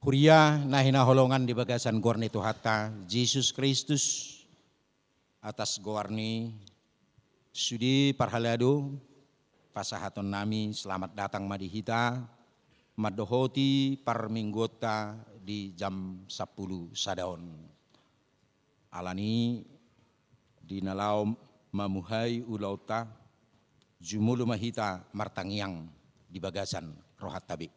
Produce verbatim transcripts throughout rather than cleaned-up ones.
Huria na hinaholongan di bagasan goar ni Tuhanta Jesus Kristus, atas goarni sude parhalado pasahatonnami selamat datang ma di hita mandohoti parmingguonta di jam sampulu sada on. Alani di na laho mamuhai ulaonta, jumolo ma hita martangiang di bagasan rohanta be.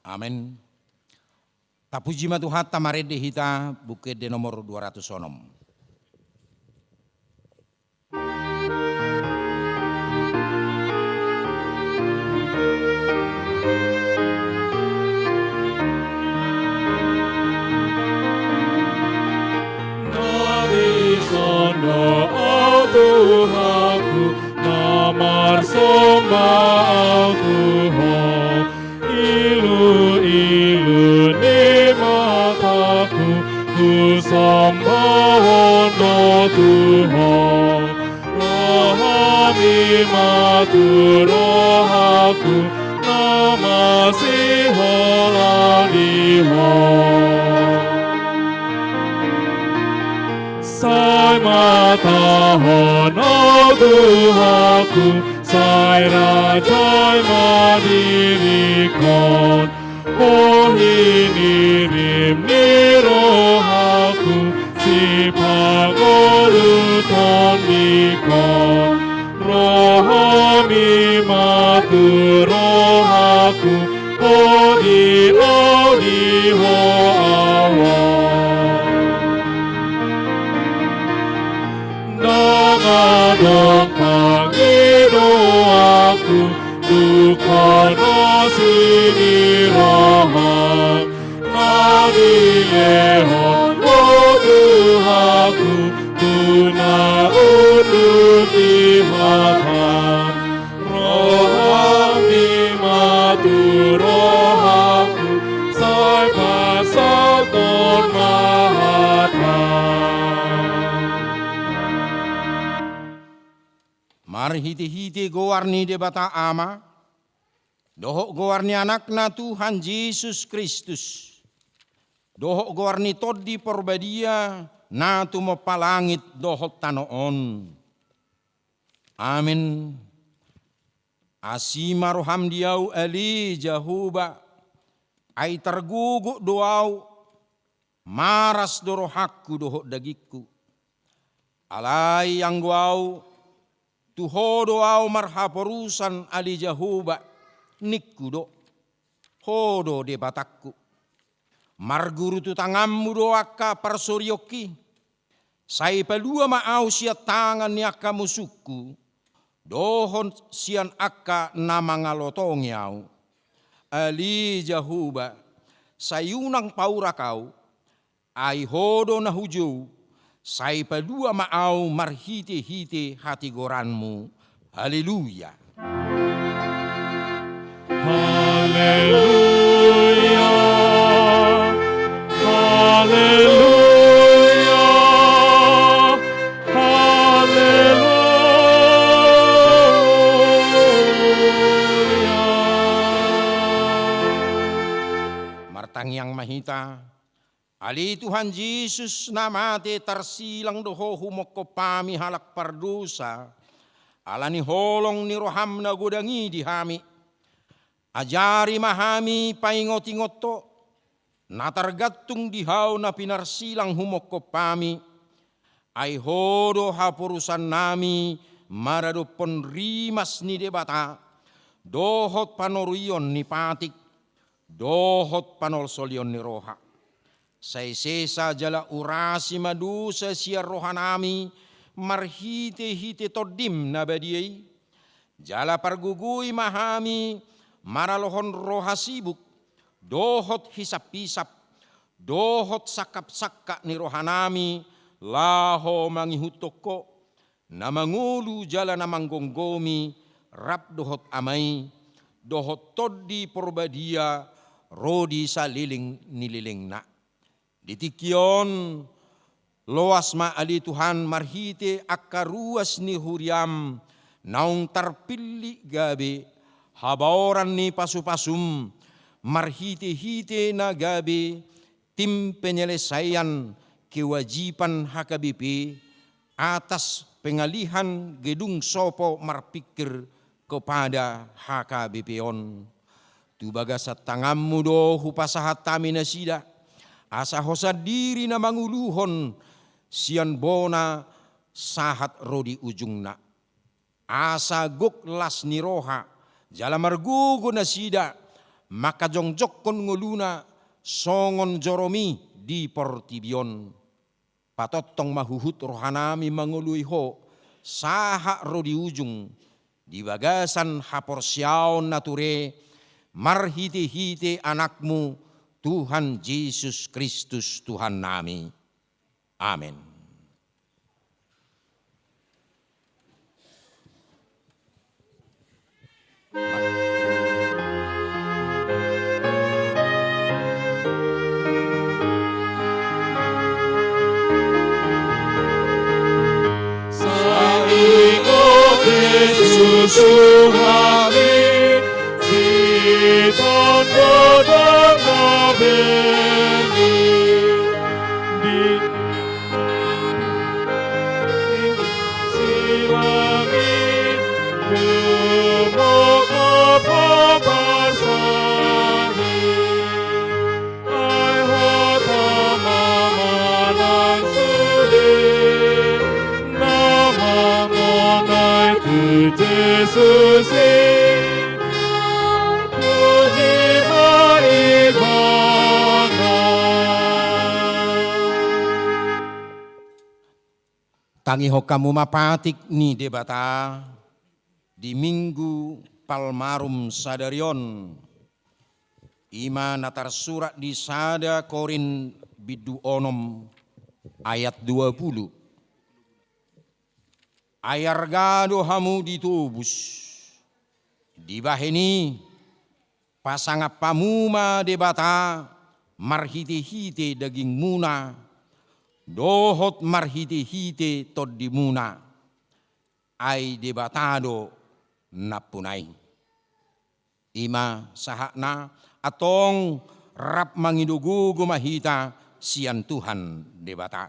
Amen. Tapuji ma Tuhanta, marende hita, Buku Ende nomor dua ratus onom. Na dison do Ho Tuhanku, na marsomba au tu Ho. Ilu-ilu ni mataku, husomba Ho do tu Ho. Rohami ma tu rohangku, na masihola di Ho. Sai ma tahonon Tuhanku, sai rajai ma diringkon. Ho hinirim ni rohangku, sipangolu tondingkon. Rohami ma tu rohangku, Ho di au di Ho ahu. Ndang adong pangidoanku, tu hona si ni roham, na dilehon Ho Tuhanku, tu na unduk di hata. Rohami ma tu rohangku, sai pasahaton ma hata. Marhite-hite goar ni Debata Ama, dohot goar ni Anakna Tuhan Jesus Kristus, dohot goar ni Tondi Porbadia, na tumompa langit dohot tano on. Amen. Asi ma roham di au, ale Jahowa, ai targogot do au, maras do rohangku dohot dagingku. Alai anggo au, tu Ho do au marhaporusan, ale Jahowa, ningku do, Ho do Debatangku. Marguru tu tanganmu do angka parsorionki. Sai palua ma au sian tangan ni angka musungku, dohot sian angka na mangalotongi au. Ale Jahowa, sai unang paurak au, ai Ho do na hujou, sai palua ma au marhite-hite hatigoranmu. Haleluya. Haleluya. Haleluya. Haleluya. Martangiang ma hita. Ale Tuhan Jesus, na mate tarsilang do Ho humongkop hami halak pardosa, ala ni holong ni roham na godang i di hami. Ajari ma hami paingot-ingot Ho, na targantung di Ho na pinarsilang humongkop hami, ai Ho do haporusannami maradophon rimas ni Debata, dohot panorion ni patik, dohot panolsolion ni roha. Sai sesa jala urasi ma dosa sian rohanami marhite-hite Tondim na badia i, Jala pargogoi ma hami maralohon roha sibuk, dohot hisap-hisap, dohot sangkap-sangkap ni rohanami, laho mangihuthon Ho, na mangolu jala na manggomgomi, rap dohot Ama i, dohot Tondi Porbadia, ro di saleleng ni lelengna. Di tingki on, loas ma ale Tuhan marhite angka ruas ni huriaM naung tarpillit gabe habaoran ni pasu-pasuM, marhite-hite na gabe tim penyelesaian kewajiban H K B P atas pengalihan gedung sopo marpikir kepada H K B P on. Tu bagasan tanganMu do hupasahat hami nasida, asa Ho sandiri na manguluhon sian bona sahat ro di ujungna. Asa gok las ni roha, jala margogo nasida, mangkajongjongkon ngoluna songon joroMi di portibi on. Patongtong ma huhut rohanami mangoloi Ho, sahat ro di ujung, di bagasan haporseaon na ture, marhite-hite AnakMu, Tuhan Jesus Kristus, Tuhannami. Amen. Sai ingot Jesus tu hami, sian tano na bani di silangi, gemogop ho pasahi. Ai hata ma manang sude na mangonai tu Jesus i, puji ma Ibana. Tangihon hamu ma patik ni Debata di Minggu Palmarum sadari on, i ma na tarsurat di sada Korint bindu onom ayat dua pulu. Ai arga do hamu ditobus. Dibahen i, pasangap hamu ma Debata marhite-hite dagingmuna, dohot marhite-hite tondimuna. Ai Debata do nampuna i. I ma sahatna, antong rap mangido gogo ma hita sian Tuhan Debata.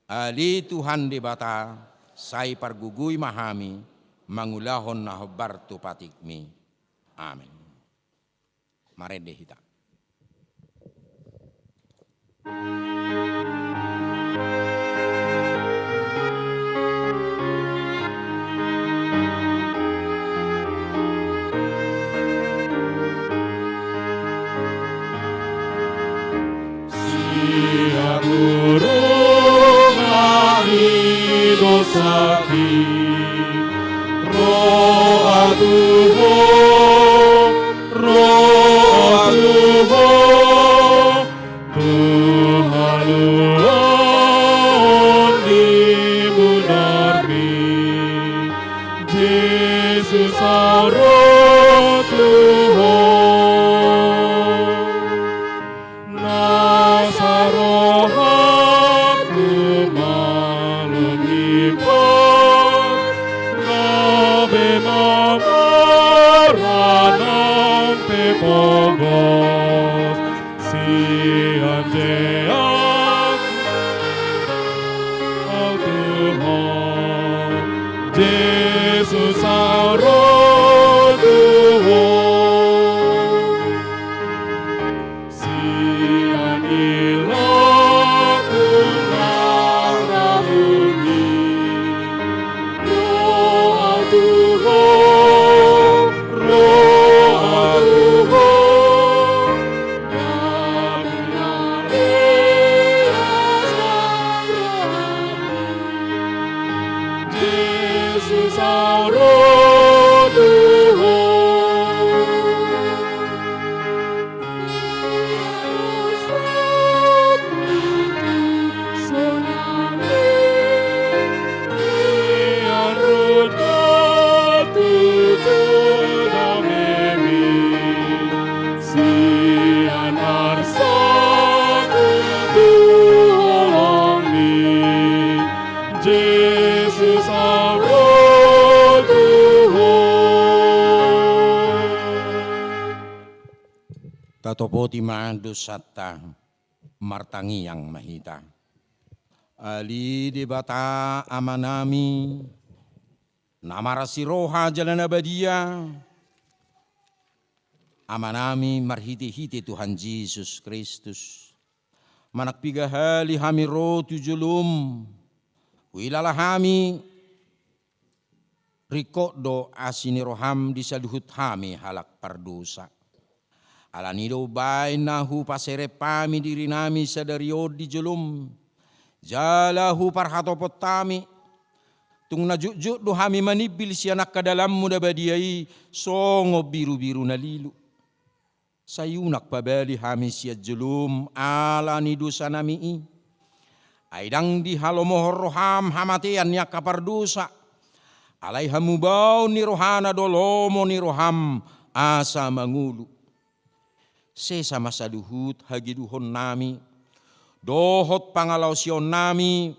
Ale Tuhan Debata, sai pargogoi ma hami mangulahon na hombar tu patikMi. Amen. Marende hita. Sian burung hami dosaki, ro ahu tu Ho, ro ahu tu Ho, tu haluaon ni munarMi, Jesus ahu ro tu Ho. Na sarohangku malum hipas, gabe ma mura nang pe pogos, sian deak ahu tu Ho, Jesus ahu ro tu Ho. Sian ilakku na ralugi, ro ahu tu Ho, ro ahu tu Ho, gabe na Tatopoti ma dosanta, martangiang ma hita. Ale Debata Amanami, na marasi roha jala na badia, Amanami marhite-hite Tuhan Jesus Kristus, manang piga hali hami ro tu jolom, huilala hami, ringkot do asi ni roham di saluhut hami halak pardosa. Alani do umbaen na hupaserep hami dirinami sadari on di jolom, jala huparhatopot hami, tung na jotjot do hami manimbil sian angka dalanmu na badia i songon birubiru na lilu. Sai unang pabali hami sian jolom ala ni dosanami i. Ai ndang dihalomohon roham hamatean ni angka pardosa. Alai hamubaon ni rohana do lomo ni roham asa mangolu. Sesa ma saluhut hageduhonnami dohot pangalaosionnami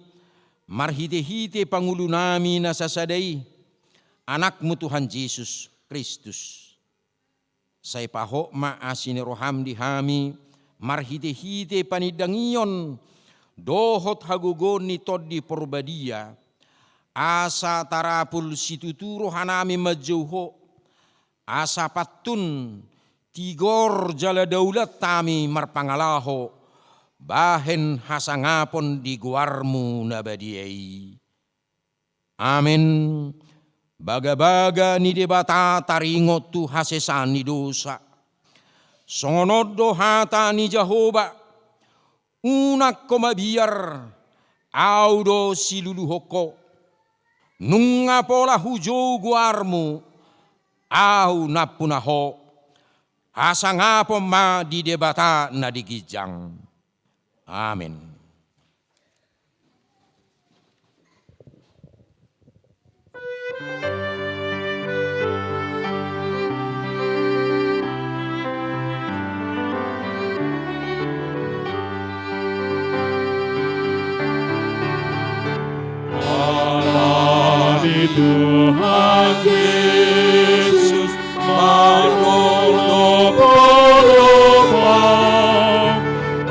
marhite-hite pangolunami na sasada i, Anakmu Tuhan Jesus Kristus. Sai pahot ma asi ni roham di hami marhite-hite panindangion dohot hagogoon ni Tondi Porbadia, asa tarapul situtu rohanami manjou Ho, asa pantun, tigor jala daulat hami marpangalaho bahen hasangapon di goarmu na badia i. Amen. Bagabaga ni Debata taringot tu hasesaan ni dosa. Songon on do hata ni Jahowa: Unang ho mabiar, Ahu do siluluhon ho. Nunga pola hujou goarmu, Ahu nampuna ho. Hasangapon ma di Debata na di ginjang. Amen. Ala ni Tuhan Jesus, mardomu dohot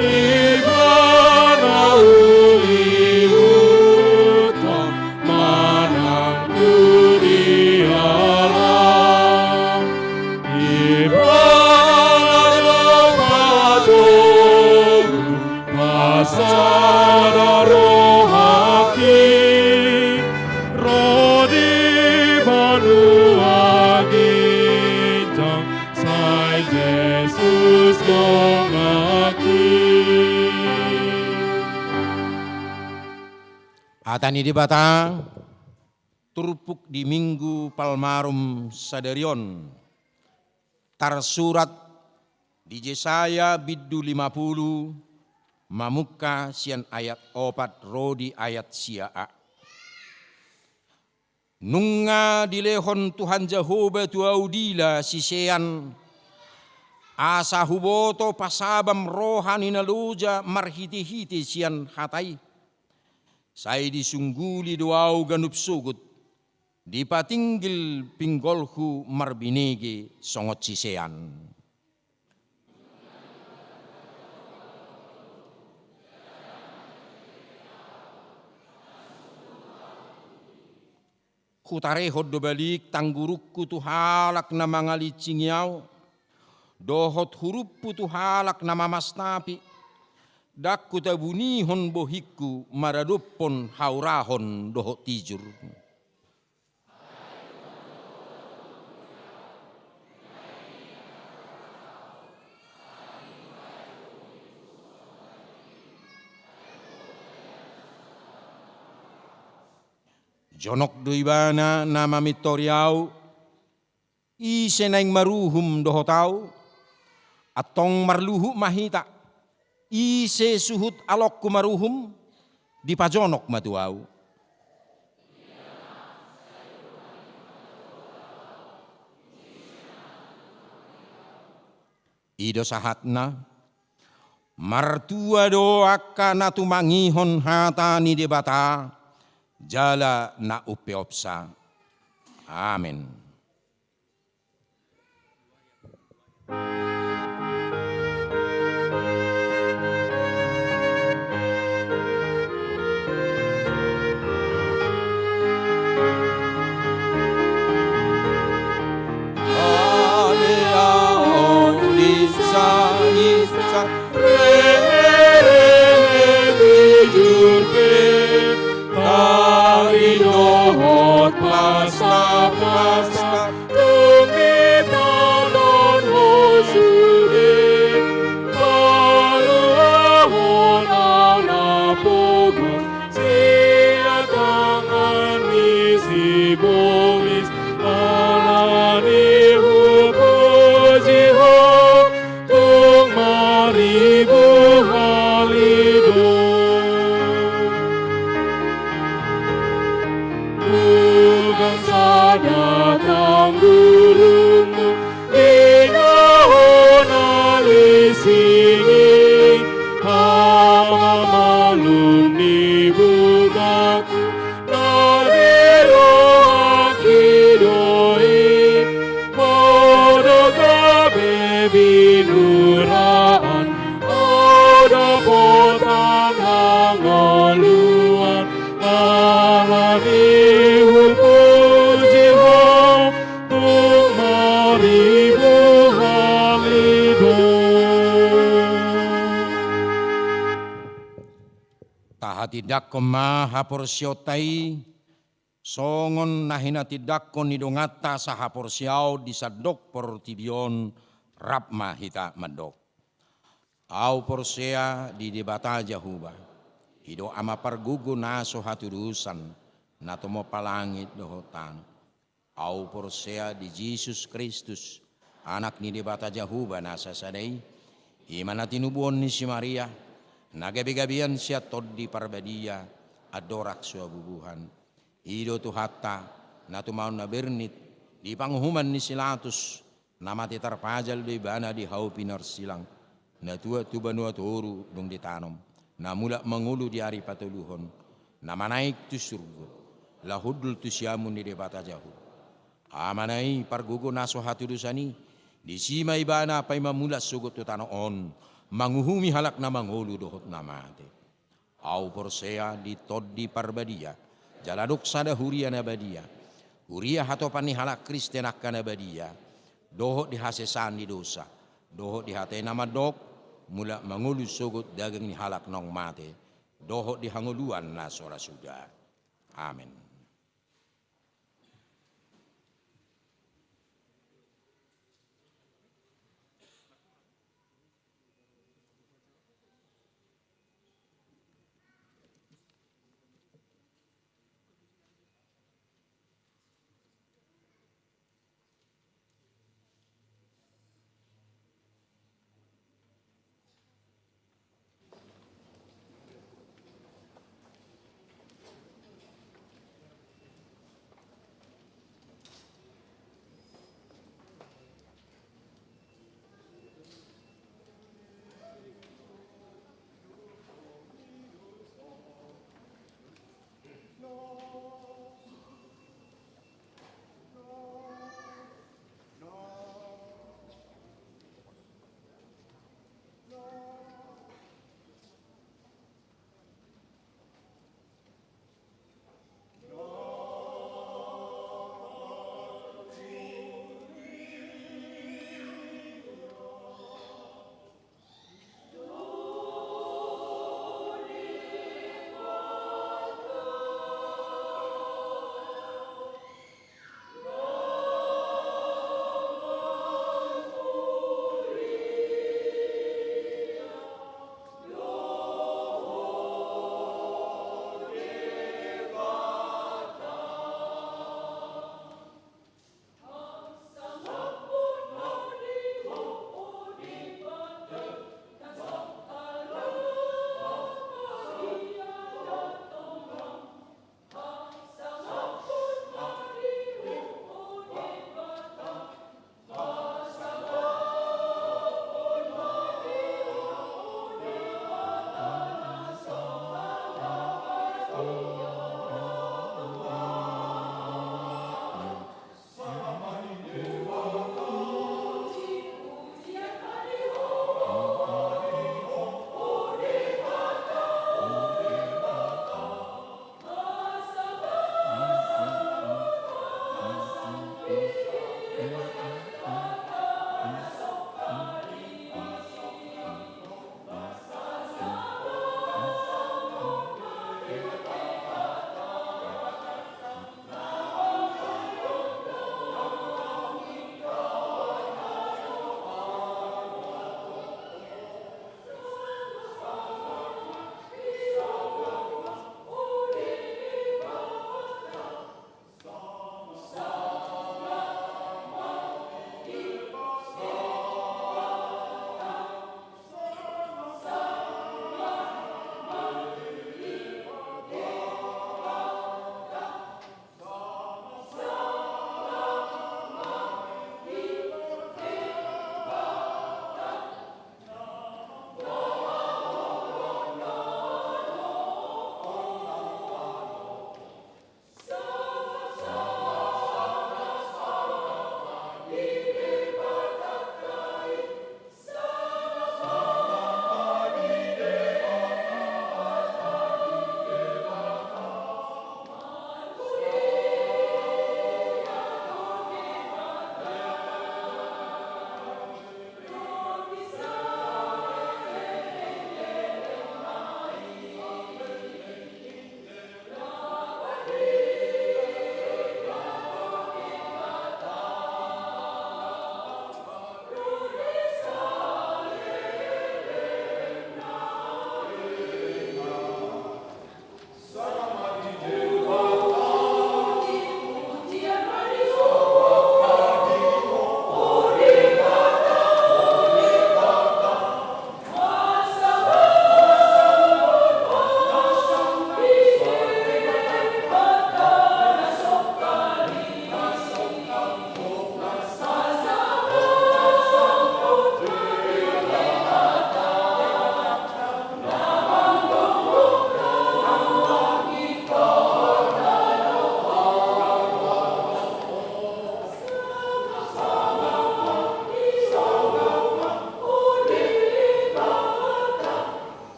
Ibana huihuthon manang tu dia. Ibana do patogu pasada rohangki ro di banua ginjang, sai Jesus donganki. Hata ni Debata, turpuk di Minggu Palmarum sadari on, tarsurat di Jesaya bindu lima pulu, mamungka sian ayat opat ro di ayat sia a. Nunga dilehon Tuhan Jahowa tu ahu dila sisean, asa huboto pasabam roha ni na loja marhitehite sian hata i. Sai disungguli do ahu ganup sogot, dipatinggil pinggolhu marbinege songon sisean. Hutarehon do balik tanggurungku tu halak na mangalinsingi ahu, dohot hurumhu tu halak na mamastapi. Ndang hutabunihon bohingku maradophon haurahon dohot tijur. Jonok do ibana na mamintori ahu. Ise naeng maruhum dohot ahu? Antong marluhut ma hita. Ise suhut alongku maruhum? Dipajonok ma tu ahu. I do sahatna. Martua do angka na tumangihon hata ni Debata jala na umpeopsa. Amen. Rehe-rehe tijur pe, tari dohot pasta-pasta, tung ditanon ho sude. Paluahon au na pogos sian tangan ni sibolis, alani hupuji ho, tung maribu hali do. Bukan sada tanggurungmu di daun alising i, hamamalum ni bugaku na diloaki do i. Molo gabe binuraan, au dapotan hangoluan, alani hupuji ho, tung maribu hali do. Tahatindangkon ma haporseaonta i, songon na hinatindangkon ni donganta sahaporseaon di sandok portibi on. Rap ma hita mandok. Au porsea di Debata Jahowa, i do Ama pargogo na so hatudosan, na tumompa langit dohot tano. Au porsea di Jesus Kristus, Anak ni Debata Jahowa na sasada i, i ma na tinubuhon ni si Maria, na gabe-gabean sian Tondi Parbadia, andorang so habubuhan. I do Tuhanta, na tumaon na bernit di panguhuman ni si Latus, na mate tarpajal do ibana di hau pinarsilang, na tuat tu banua toru dung ditanom, na mulak mangolu di ari patoluhon, na manaek tu surgo, laho hundul tu siamun ni Debata Jahowa. Amana i pargogo na so hatudosan i, disi ma ibana paima mulak sogot tu tano on, manguhumi halak na mangolu dohot na mate. Au porsea di Tondi Parbadia, jala adong sada huria na badia, huria hatopan ni halak Kristen angka na badia, dohot di hasesaan ni dosa, dohot di hata i na mandok, mulak mangolu sogot daging ni halak naung mate, dohot di hangoluan na so ra suda. Amen.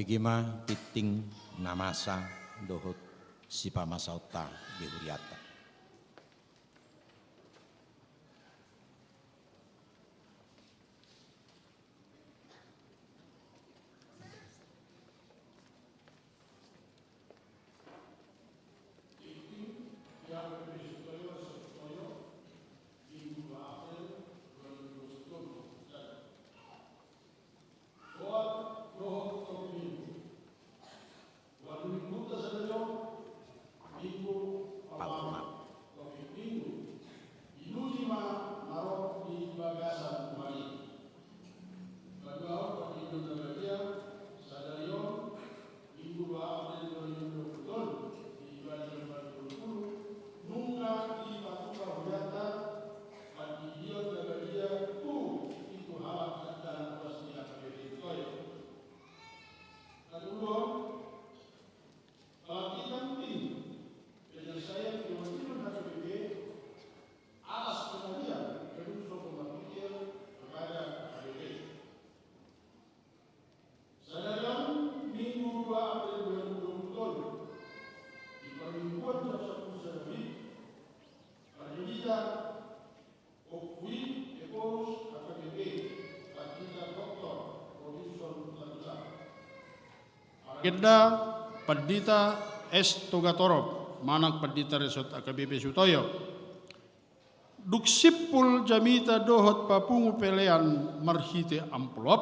Ima tingting na masa dohot sipamasaonta di hurianta. Minggu palma. Minggu, inuji ma na ro di bagasan umat i. Paduahon, pardidi na badia, sadari on, Minggu dua April dua ribu dua puluh tolu, di bagasan umat i, nunga dipatupa hurianta, pardidion na badia tu pitu halak angka na ruas ni H K B P Sutoyo. Parjolo, pelantikan tim penyelesaian kewajiban H K B P atas pengalihan gaduh sopo marpikir kepada H K B P. Sadari on, Minggu dua April dua ribu dua puluh tolu, di parmingguan jam sampulu sada WIB, parjolo, Ompu I Ephorus H K B P, Pandita Doktor Robinson Hutagalung. Agenda, Pandita S Togatorop, manang Pandita Resort H K B P Sutoyo. Dung simpul jamita dohot papungu pelean marhite amplop,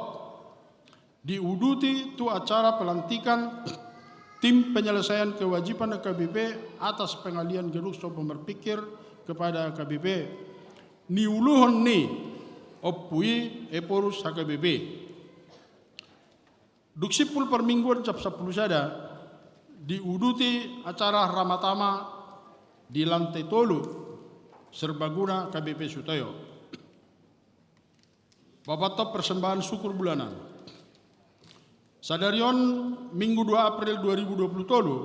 diuduti tu acara pelantikan tim penyelesaian kewajiban H K B P atas pengalihan gaduh sopo marpikir kepada H K B P, niuluhon ni Ompu I Ephorus H K B P. Dung simpul parmingguan jam sampulu sada, diuduti acara ramatama di lantai tolu serbaguna H K B P Sutoyo. Paopathon, persembahan syukur bulanan. Sadari on, Minggu dua April dua ribu dua puluh tolu,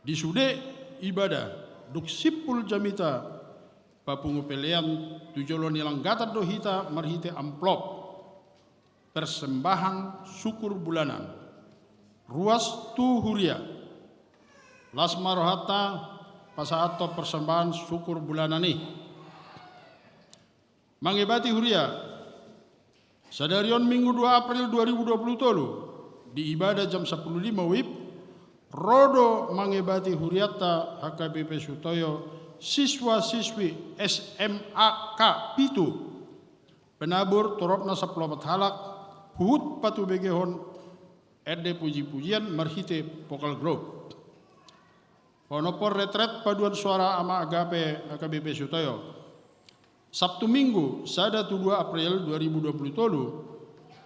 di sude ibadah, dung simpul jamita papungu pelean, tu jolo ni langgatan do hita marhite amplop persembahan syukur bulanan. Ruas tu huria. Las ma rohanta pasahathon persembahan syukur bulanan i. Mangebati huria. Sadari on, Minggu dua April dua ribu dua puluh tolu, di ibadah jam sampulu lima WIB, ro do mangebati hurianta H K B P Sutoyo siswa-siswi S M A K pitu, penabur toropna sampulu opat halak, huhut patubegehon ende puji-pujian marhite vokal grup. Panompon retret paduan suara Ama Agape H K B P Sutoyo. Sabtu Minggu sada tu dua April dua ribu dua puluh tolu,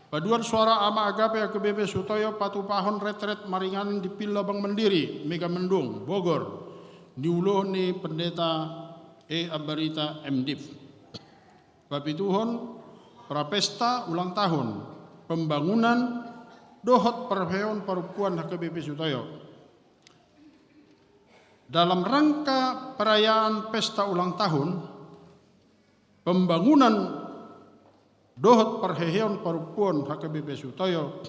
paduan suara Ama Agape H K B P Sutoyo patupahon retret maringanan di Villa Bank Mandiri, Megamendung, Bogor, niuluhon ni Pendeta E Ambarita, M Div. Papituhon, prapesta ulang tahun, pembangunan, dohot parheheon parompuan H K B P Sutoyo. Dalam rangka perayaan pesta ulang tahun, pembangunan, dohot parheheon parompuan H K B P Sutoyo,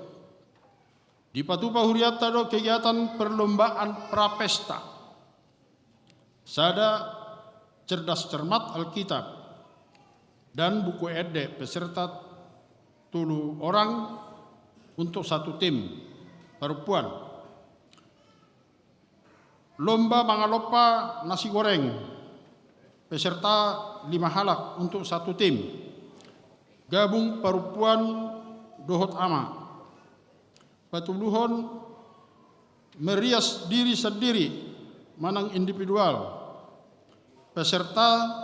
dipatupa hurianta do kegiatan perlombaan prapesta, sada cerdas cermat Alkitab, dan buku ende, peserta tolu orang untuk satu tim, parompuan. Lomba mangalompa nasi goreng, peserta lima halak untuk satu tim, gabung parompuan dohot ama. Patoluhon, merias diri sendiri manang individual, peserta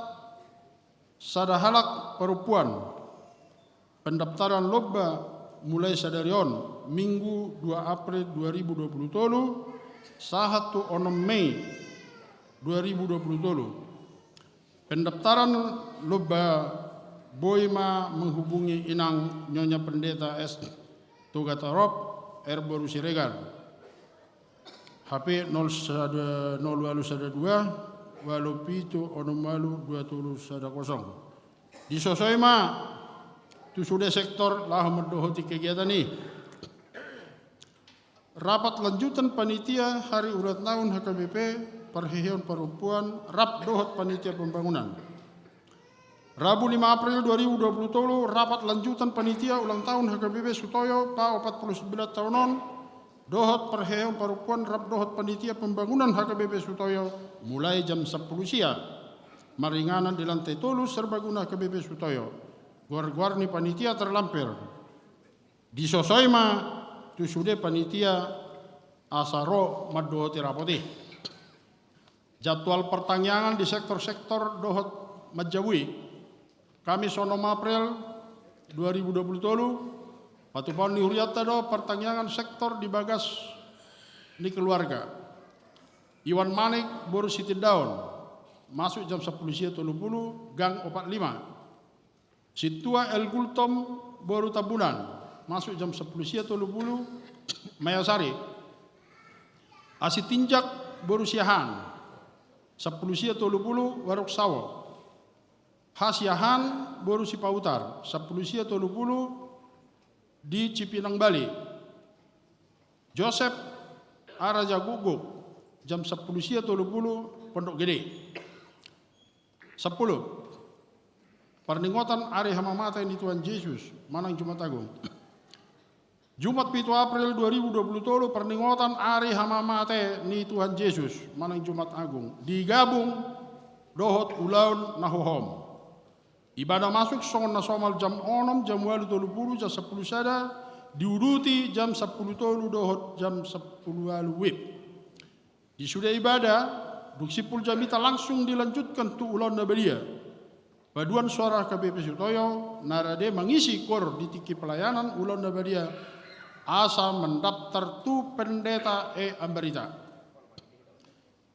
sada halak parompuan. Pendaftaran lomba mulai sadari on, Minggu dua April dua ribu dua puluh tolu, sahat tu onom Mei dua ribu dua puluh tolu. Pendaftaran lomba boi ma menghubungi Inang Nyonya Pendeta S Togatorop, R Boru Siregar. H P nol sada, nol walu sada dua, walu pitu onom walu dua tolu sada kosong. Disosoi ma tu sude sektor laho mandohoti kegiatan i. Rapat lanjutan panitia hari ulang tahun H K B P, parheheon parompuan, rap dohot panitia pembangunan. Rabu lima April dua ribu dua puluh tolu, rapat lanjutan panitia ulang tahun H K B P Sutoyo, paopat puluh sembilan taon on, dohot parheheon parompuan, rap dohot panitia pembangunan H K B P Sutoyo, mulai jam sampulu sia. Maringanan di lantai tolu serbaguna H K B P Sutoyo. Goar-goar ni panitia terlampir. Disosoi ma tu sude panitia asa ro mandohoti rapot i. Jadwal partangiangan di sektor-sektor dohot manjabui. Kamis onom April dua ribu dua puluh tolu, patupaon ni hurianta do partangiangan sektor di bagas ni keluarga. Iwan Manik boru Sitindaon, masuk jam sampulu sia tolu puluh, gang opat lima. Sintua L Gultom boru Tambunan, masuk jam sampulu sia tolu puluh, Mayasari. Asi Tinjak boru Siahaan, sampulu sia tolu puluh, Warung Sawo. H Siahaan boru Sipahutar, sampulu sia tolu puluh, di Cipinang Bali. Josep Araja Guguk, jam sampulu sia tolu puluh, Pondok Gede. Sampulu. Parningotan ari hamamate ni Tuhan Jesus manang Jumat Agung. Jumat pitu April dua ribu dua puluh tolu, parningotan ari hamamate ni Tuhan Jesus manang Jumat Agung, digabung dohot ulaon na hohom. Ibadah masuk songon na somal jam onom, jam ualu tolu puluh, jam sampulu sada, diuduti jam sampulu tolu dohot jam sampulu ualu WIB. Di sude ibadah, dung simpul jamita langsung dilanjutkan tu ulaon na badia. Paduan suara H K B P Sutoyo na rade mangisi koor di tingki pelayanan ulaon na badia, asa mandaptar tu pendeta E Ambarita.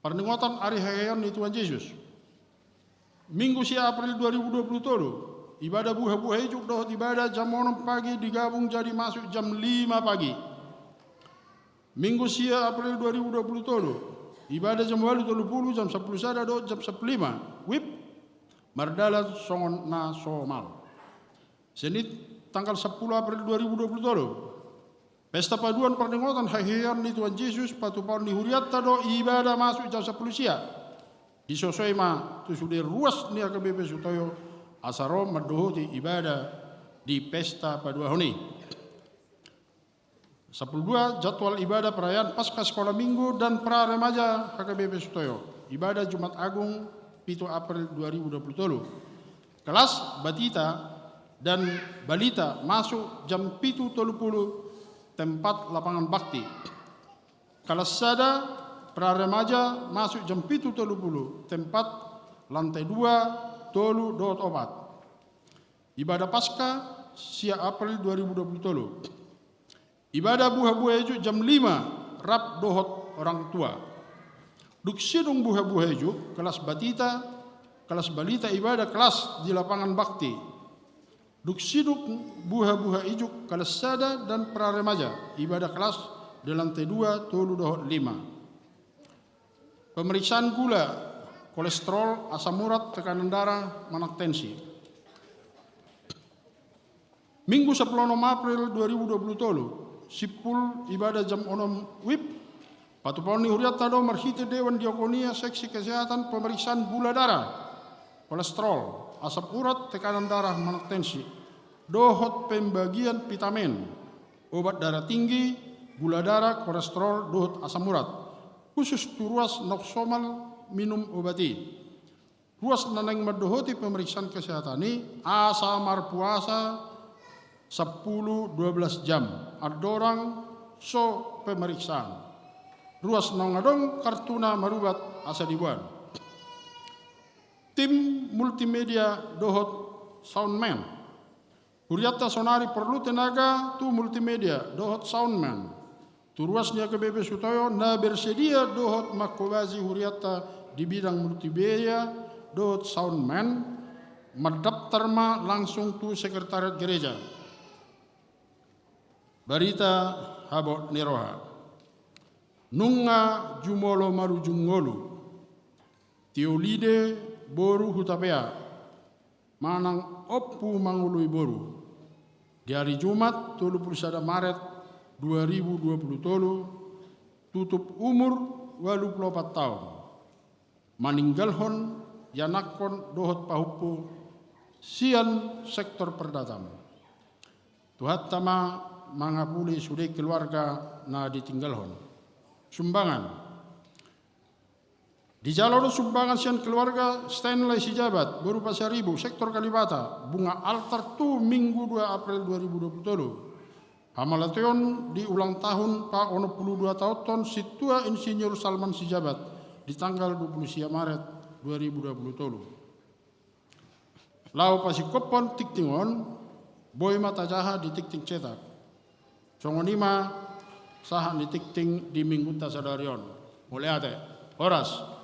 Parningotan ari haheheon ni Tuhan Jesus. Minggu sia April dua ribu dua puluh tolu, ibadah buha-buha ijuk dohot ibadah jam onom pagi digabung jadi masuk jam lima pagi. Minggu sia April dua ribu dua puluh tolu, ibadah jam ualu tolu puluh, jam sampulu sada dohot jam sampulu lima, WIB, mardalan songon na somal. Senin tanggal sampulu April dua ribu dua puluh tolu, pesta paduan parningotan haheheon ni Tuhan Jesus, patupaon ni hurianta do ibadah masuk jam sampulu sia. Disosoi ma tu sude ruas ni H K B P Sutoyo asa ro mandohoti ibadah di pesta paduahon i. Sampulu dua, jadwal ibadah perayaan Paskah Sekolah Minggu dan Pra Remaja H K B P Sutoyo. Ibadah Jumat Agung pitu April dua ribu dua puluh tolu. Kelas Batita dan Balita masuk jam pitu tolu puluh, tempat lapangan bakti. Kelas sada Pra Remaja masuk jam pitu tolu puluh, tempat lantai dua, tolu dohot opat. Ibadah Paskah sia April dua ribu dua puluh tolu. Ibadah buha-buha ijuk jam lima, rap dohot orang tua. Dung sidung buha-buha ijuk, kelas Batita, kelas Balita ibadah kelas di lapangan bakti. Dung sidung buha-buha ijuk, kelas sada dan Pra Remaja ibadah kelas di lantai dua, tolu dohot lima. Pemeriksaan gula, kolesterol, asam urat, tekanan darah, manang tensi. Minggu sampulu onom April dua ribu dua puluh tolu, simpul ibadah jam onom WIB, patupaon ni hurianta do marhite Dewan Diakonia Seksi Kesehatan pemeriksaan gula darah, kolesterol, asam urat, tekanan darah manang tensi, dohot pembagian vitamin, obat darah tinggi, gula darah, kolesterol, dohot asam urat, khusus tu ruas naung somal minum obat i. Ruas na naeng mandohoti pemeriksaan kesehatan i asa marpuasa sampulu dua belas jam andorang so pemeriksaan. Ruas naung adong kartuna marubat asa diboan. Tim multimedia dohot soundman. Hurianta saonari porlu tenaga tu multimedia dohot soundman. Tu ruas ni H K B P Sutoyo na bersedia dohot manghobasi hurianta di bidang multimedia dohot soundman, mandaptar ma langsung tu sekretariat gereja. Barita habot ni roha. Nunga jumolo marujung ngolu. Teolide boru Hutapea manang Ompu Mangului boru. Di ari Jumat tolu pulu sada Maret dua ribu dua puluh tolu, tutup umur ualu pulu opat taon, maninggalhon ianakhon dohot pahompu sian sektor perdatam. Tuhanta ma mangapuli sude keluarga na ditinggalhon. Sumbangan. Dijalo do sumbangan sian keluarga Stanley Sijabat, boru Pasaribu, sektor Kalibata, bunga altar tu Minggu dua April dua ribu dua puluh tolu. Hamauliateon di ulang tahun paonom pulu dua taonhon Sintua Insinyur Salman Sijabat di tanggal dua puluh sia Maret dua ribu dua puluh tolu. Laho pasingkophon tingting on, boi ma tajaha di tingting cetak. Songon i ma sahat ni tingting di Minggunta sadari on. Mauliate. Horas.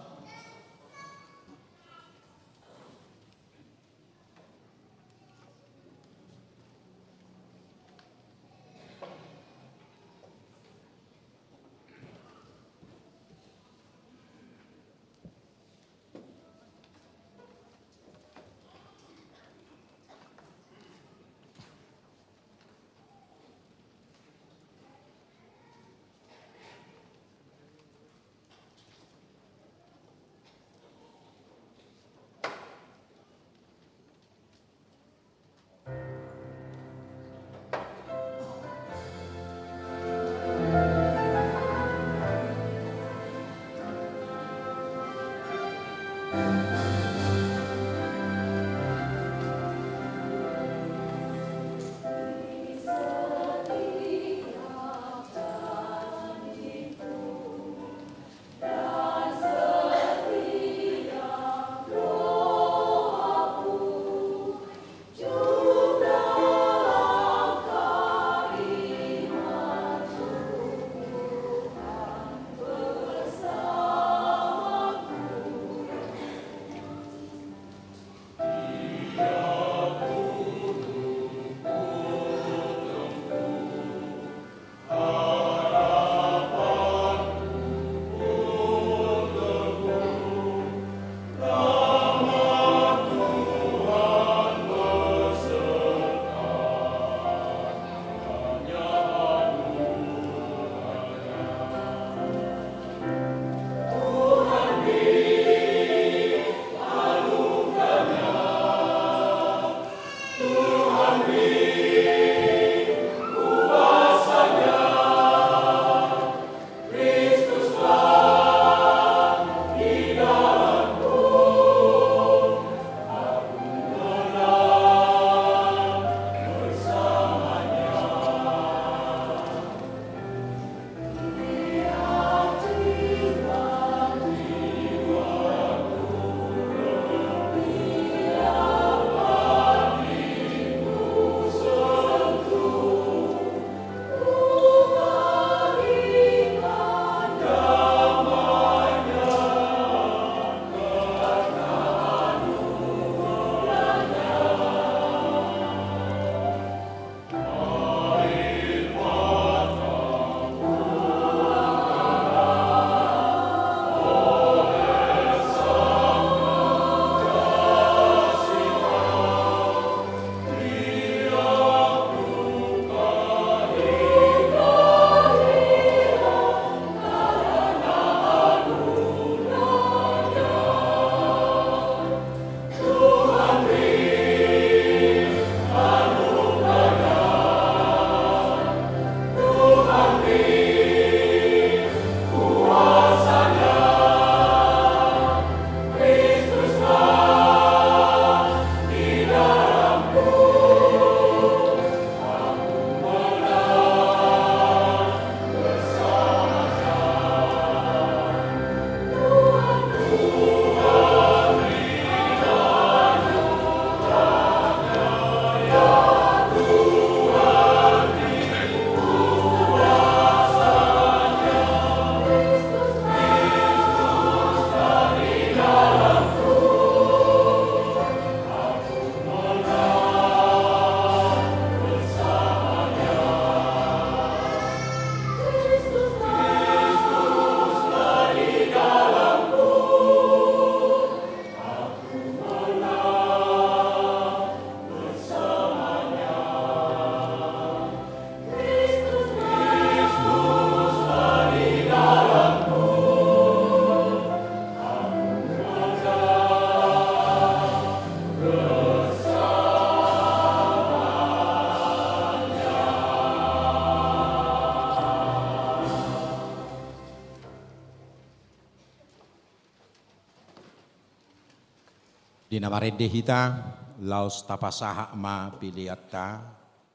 Di na marende hita, laos tapasahat ma peleanta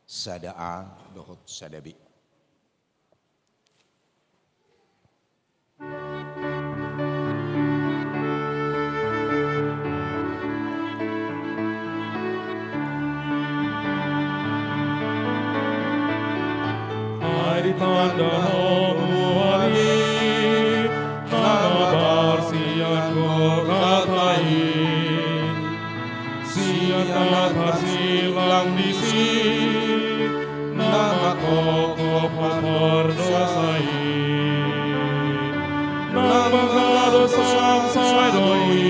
sada A dohot sada B. Ai ditanda hamu hami na mabar sian gokhata i, sian na tarsilang disi na mangkophop pardosa i, na mangadosan sai do i,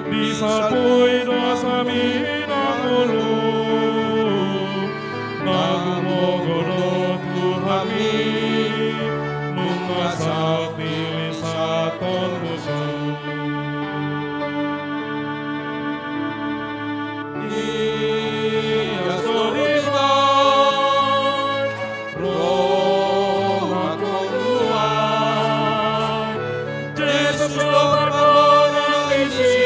disalpu i dosami na ngolu. Na gumogo do tu hami nunga saut pilih satonmu. Ia so diman roha koduan Jesus do pargonang disi,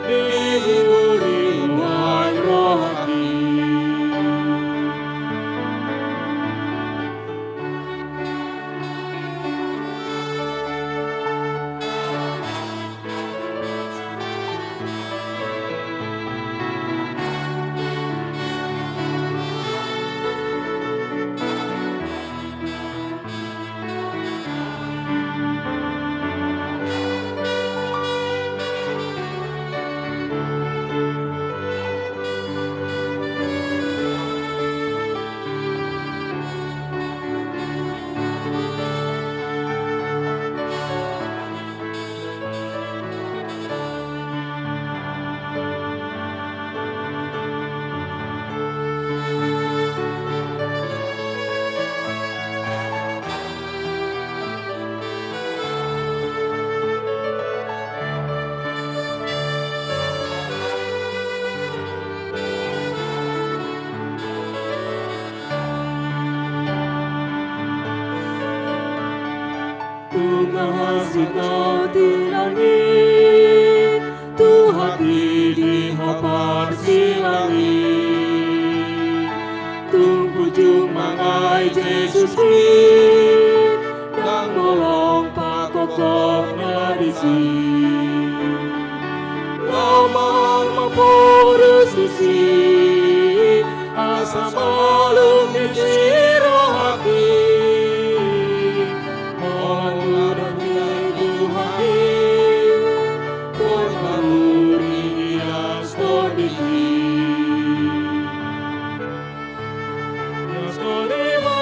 diliburi nuaeng rohaki. Tung na hasintau tinani tu hati di ho parsilangi. Tung puju mangai Jesus i, ndang bolong pakophop na disi. Lamang ma porus tusi, asa malum disi rohaki. Holan udan ni Tuhan i, pon maruri ias tondingki. Ias tondingki ma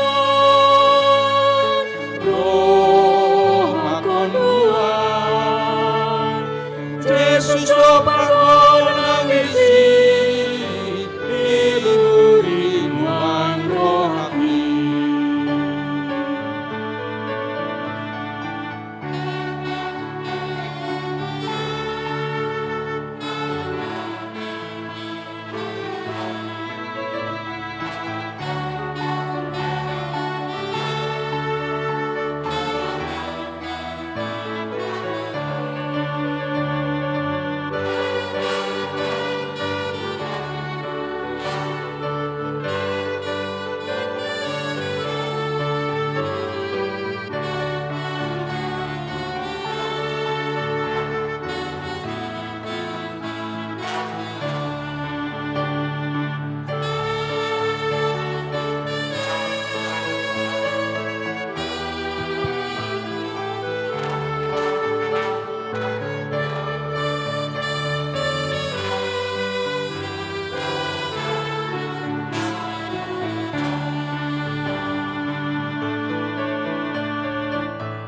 rohakon nuaeng. Jesus do pargonang disi, diliburi nuaeng rohaki.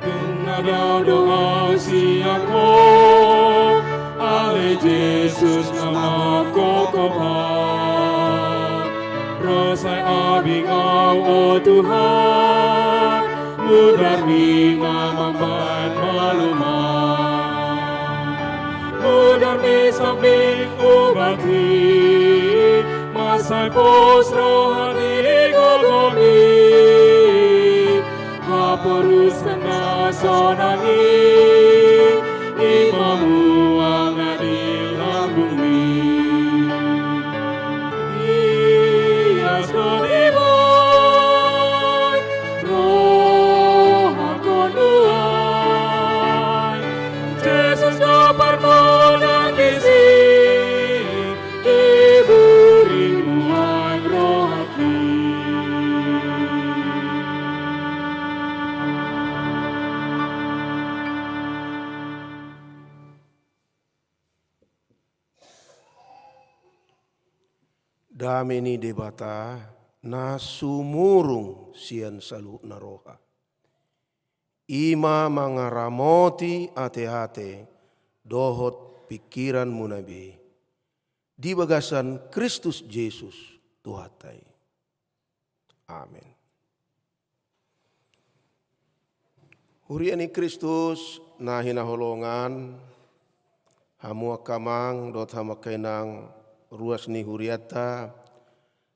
Tung na dao do au sian ho, ale Jesus na mangkophop. Ro sai abing au, o Tuhan, mudarmi na mambahen malum au. Mudarmi sambing ubat i, mansai pos roha di gogomi. Haporusan na sonang i, i ma mual na di Dame ni Debata na sumurung sian saluhutna roha, i ma mangaramoti ateate dohot pingkiranmuna be di bagasan Kristus Jesus Tuhanta i. Amen. Huria ni Kristus na hinaholongan, hamu angka amang dohot hamu angka inang, ruas ni hurianta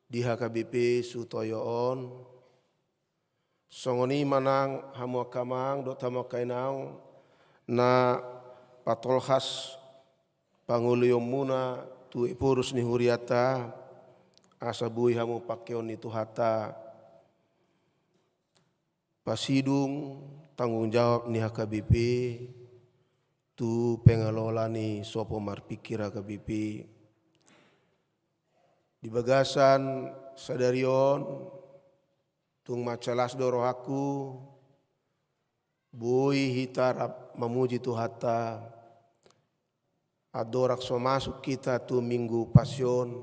di H K B P Sutoyo on. Songon i ma nang hamu angka amang dohot hamu angka inang na patolhas pangoluionmuna tu ephorus ni hurianta, asa boi hamu pangkeon ni Tuhanta pasidung tanggung jawab ni H K B P tu pengelola ni sopo marpingkir H K B P. Di bagasan sadari on, tung mansai las do rohangku, boi hita rap mamuji Tuhanta, andorang so masuk hita tu Minggu Pasion,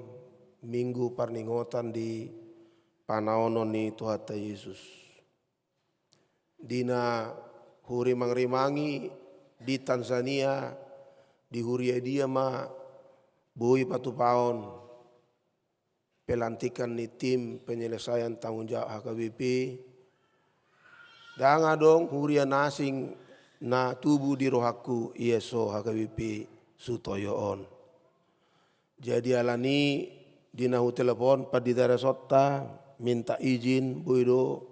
Minggu parningotan di panaonon ni Tuhanta Jesus. Di na hurimangrimangi di Tanzania, di huria dia ma boi patupaon pelantikan ni tim penyelesaian tanggung jawab H K B P. Ndang adong huria na asing na tubu di rohangku, ia so H K B P Sutoyo on. Jadi alani di na hutelepon pandita resonta, minta izin, boi do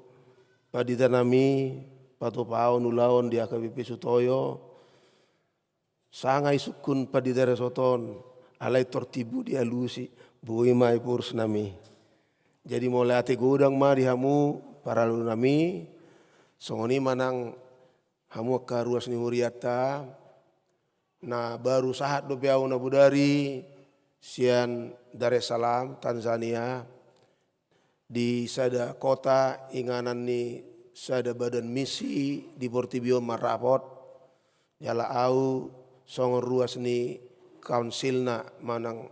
pandita nami patupaon ulaon di H K B P Sutoyo. Sanga isungkun pandita resonta on, alai tor tibu dialusi, boi ma ephorus nami. Jadi mauliate godang ma di hamu parhalado nami. Songon i ma nang hamu angka ruas ni hurianta na baru sahat dope au na bodari sian Dar es Salaam, Tanzania, di sada kota inganan ni sada badan misi di portibi on marrapot. Jala au songon ruas ni kaunsilna manang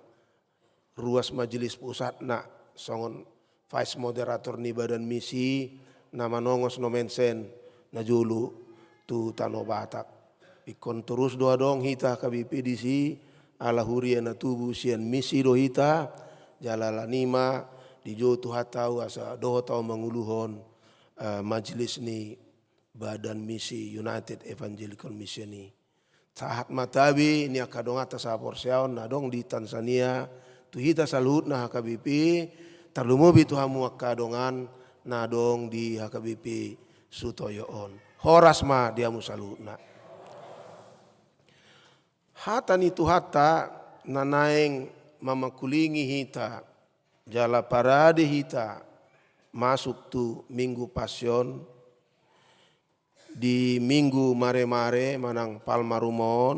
ruas majelis pusatna songon vice moderator ni badan misi na manongos nomen sen na jolo tu Tano Batak. Ingkon torus do adong hita H K B P disi, ala huria na tubu sian misi do hita, jala alani ma dijou Tuhanta au asa dohot au manguluhon, eh, majelis ni badan misi United Evangelical Mission i. Sahat ma tabe ni angka donganta sahaporseaon na adong di Tanzania tu hita saluhutna H K B P, tarlumobi tu hamu angka dongan na adong di H K B P Sutoyo on. Horas ma di hamu saluhutna. Hata ni Tuhanta na naeng mamangkulingi hita jala parade hita masuk tu Minggu Pasion, di Minggu Maremare manang Palmarum on,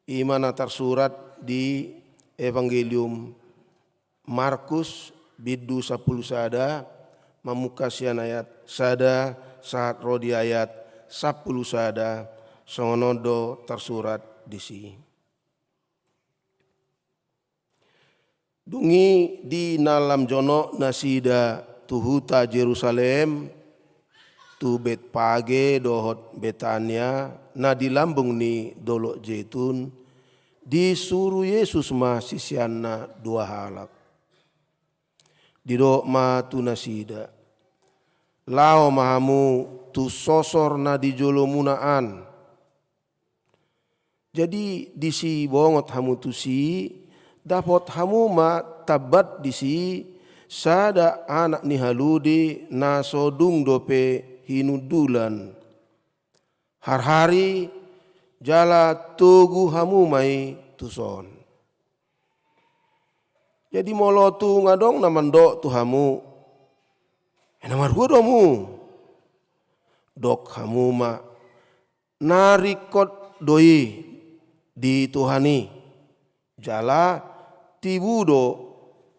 i ma na tarsurat di Evangelium Markus bindu sampulu sada, mamungka sian ayat sada sahat ro di ayat sampulu sada, songon on do tarsurat disi. Dung i di na lam jonok nasida tu huta Jerusalem, tu Betpage dohot Betania, na di lambung ni Dolok Jetun, disuru Jesus ma siseanna dua halak. Didok ma tu nasida: Laho ma hamu tu sosor na di jolomuna an. Jadi disi bongot hamu tusi, dapot hamu ma tambat disi sada anak ni halude na so dung dope hinundulan. Harhari jala togu hamu ma i tuson. Jadi molo tung adong na mandok tu hamu: "E, na marhua do hamu?" Dok hamu ma: "Na ringkot do i di Tuhan i, jala tibu do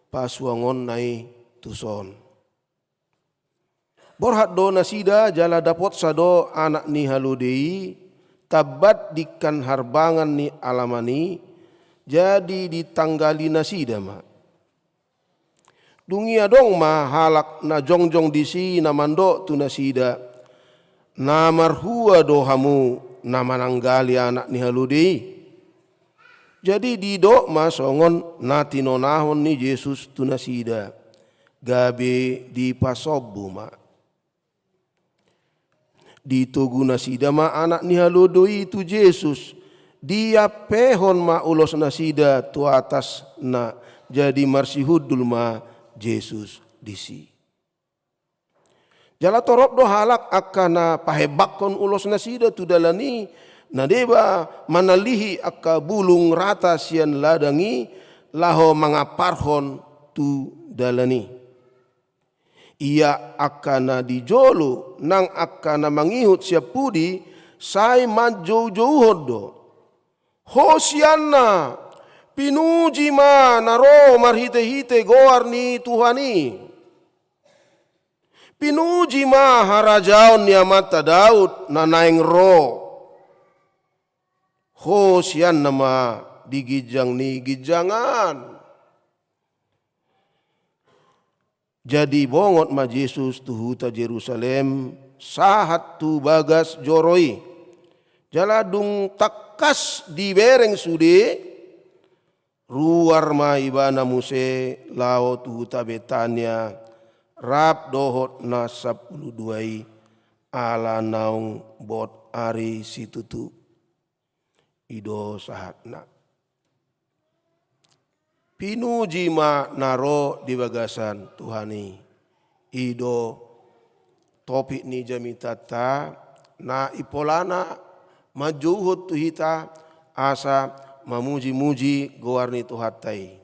pasuangonna i tuson." Borhat do nasida jala dapotsa do anak ni halude i tambat dingkan harbangan ni alaman i, jadi ditanggali nasida ma. Dung i adong ma halak na jongjong disi na mandok tu nasida: Na marhua do hamu na mananggali anak ni halode i? Jadi didok ma songon na tinonahon ni Jesus tu nasida, gabe dipasombu ma. Ditogu nasida ma anak ni halode i tu Jesus, diampehon ma ulos nasida tu atasna, jadi marsihundul ma Jesus disi. Jala torop do halak angka na pahembanghon ulos nasida tu dalan i, na deba manalihi angka bulung rata sian ladang i, laho mangamparhon tu dalan i. Ia angka na di jolo nang angka na mangihut sian pudi, sai manjoujouhon do: Hosianna! Pinuji ma na ro marhitehite goar ni Tuhan i! Pinuji ma harajaon ni amanta Daud na naeng ro! Hosianna ma di ginjang ni ginjangan! Jadi bongot ma Jesus tu huta Jerusalem, sahat tu bagas joro i. Jala dung tangkas dibereng sude, ruar ma ibana muse laho tu huta Betania, rap dohot na sampulu dua i, ala naung bot ari situtu. I do sahatna. Pinuji ma na ro di bagasan Tuhan i. I do topik ni jamitanta, na impolana manjouhon tu hita asa mamujimuji goar ni Tuhanta i.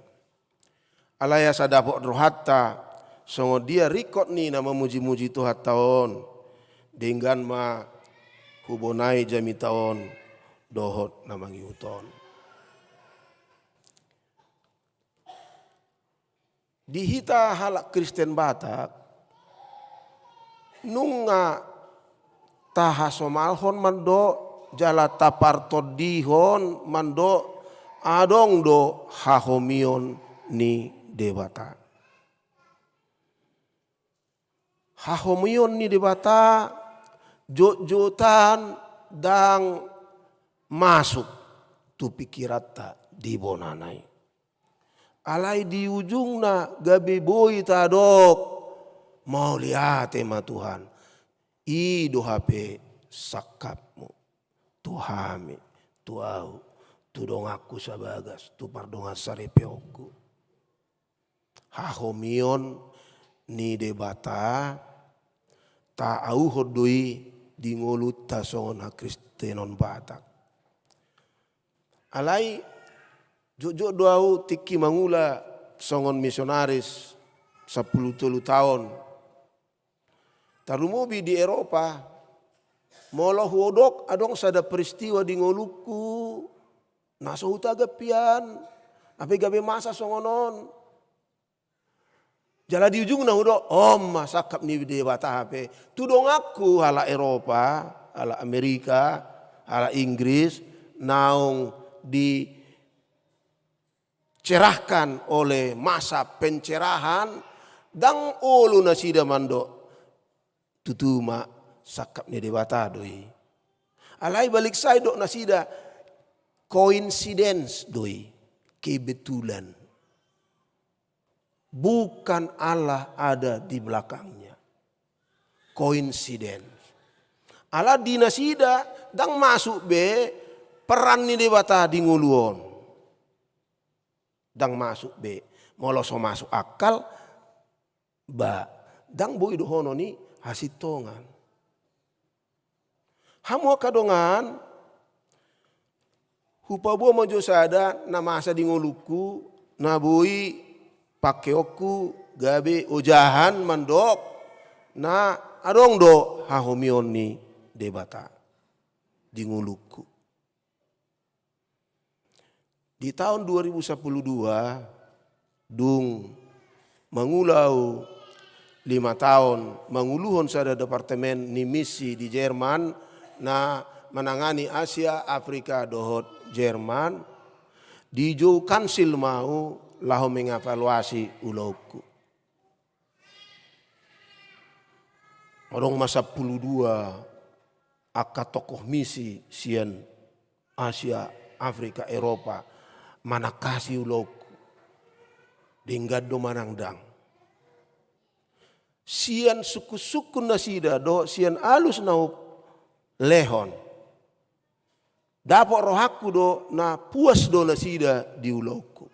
Alai asa dapot rohanta songon dia ringkot ni na mamujimuji Tuhanta on, denggan ma hubonai jamita on dohot na mangihut on. Di hita halak Kristen Batak, nunga tahasomalhon mandok jala tapartondihon mandok adong do hahomion ni Debata. Hahomion ni Debata jotjotan ndang masuk tu pikiranta di bonana i. Alai di ujungna gabe boi tadok, mauliate ma Tuhan, i do hape sangkapmu tu hami, tu ahu, tu donganku sabagas, tu pardongan saripeonku. Hahomion ni Debata taauhon do i di ngolunta songon hakristenon Batak. Alai jotjot do ahu tingki mangula songon misionaris sampulu tolu taon. Tarlumobi di Eropa, molo huodok adong sada peristiwa di ngolungku na so hutagap hian, hape gabe masa songon on. Jala di ujungna hudok, on ma sangkap ni Debata hape. Tu donganku halak Eropa, halak Amerika, halak Inggris, naung dicerahkan oleh masa pencerahan, ndang olo nasida mandok tutu ma sangkap ni Debata do i. Alai balik sai dok nasida, coincidence do i, kebetulan. Bukan Allah ada di belakangnya. Coincidence. Ala di nasida ndang masuk be peran ni Debata di ngolu on. Ndang masuk be. Molo so masuk akal, ba, ndang boi dohonon i hasintongan. Hamu angka dongan, hupaboa ma jo sada na masa di ngolungku, na boi pangkeonku gabe ojahan mandok na adong do hahomion ni Debata di ngolungku. Di taon dua ribu sampulu dua, dung mangula ahu lima taon manguluhon sada departemen ni misi di Jerman na manangani Asia, Afrika dohot Jerman, dijou kansil ma ahu laho mengevaluasi ulaonku. Adong ma sampulu dua angka tokoh misi sian Asia, Afrika, Eropa manangkasi ulaonku. Denggan do manang ndang. Sian sungkun-sungkun nasida dohot sian alus na hulehon, dapot rohangku do na puas do nasida di ulaonku.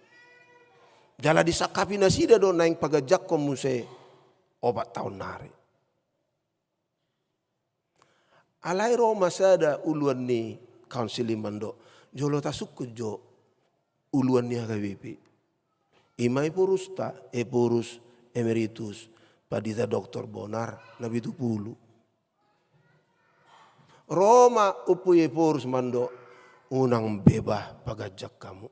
Jala disangkapi nasida do naeng paganjangkon muse opat taon nari. Alai ro ma sada uluan ni kaonsili mandok, jolo tasungkun jo uluan ni H K B P. I ma Ephorus ta, Ephorus Emeritus, Pandita Doktor Bonar, na pitu pulu. Ro ma Ompu Ephorus mandok, unang be bah paganjang hamu.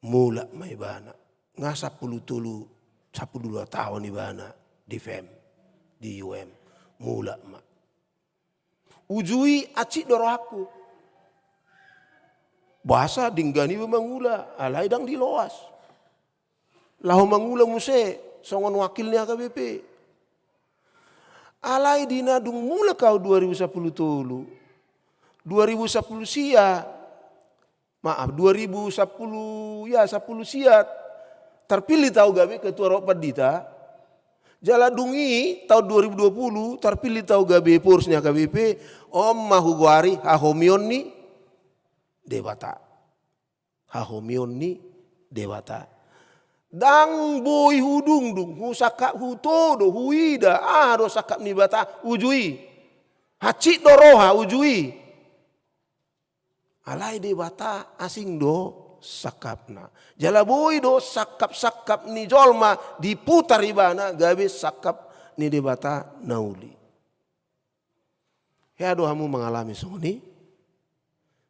Mulak ma ibana. Nga sampulu tolu, sampulu dua taon ibana di fem, di U M. Mulak ma. Uju i hansit do rohangku. Boasa denggan iba mangula, alai ndang diloas. Laho mangula muse songon wakil ni H K B P. Alai di na dung mulak au dua ribu sampulu tolu, dua ribu sampulu sia, maaf, dua ribu sampulu, ya, sampulu sia, tarpillit au gabe ketua rohot pandita. Jala dung i taon dua ribu dua pulu tarpillit au gabe Ephorus ni H K B P. On ma hugoari hahomion ni Debata. Hahomion ni Debata. Ndang boi hudungdung, husangkap, hutodo, huida aha do sangkap ni Debata uju i. Hansit do roha uju i. Alai Debata asing do sangkapna. Jala boi do sangkap-sangkap ni jolma diputar ibana gabe sangkap ni Debata na uli. Hea do hamu mangalami songon i?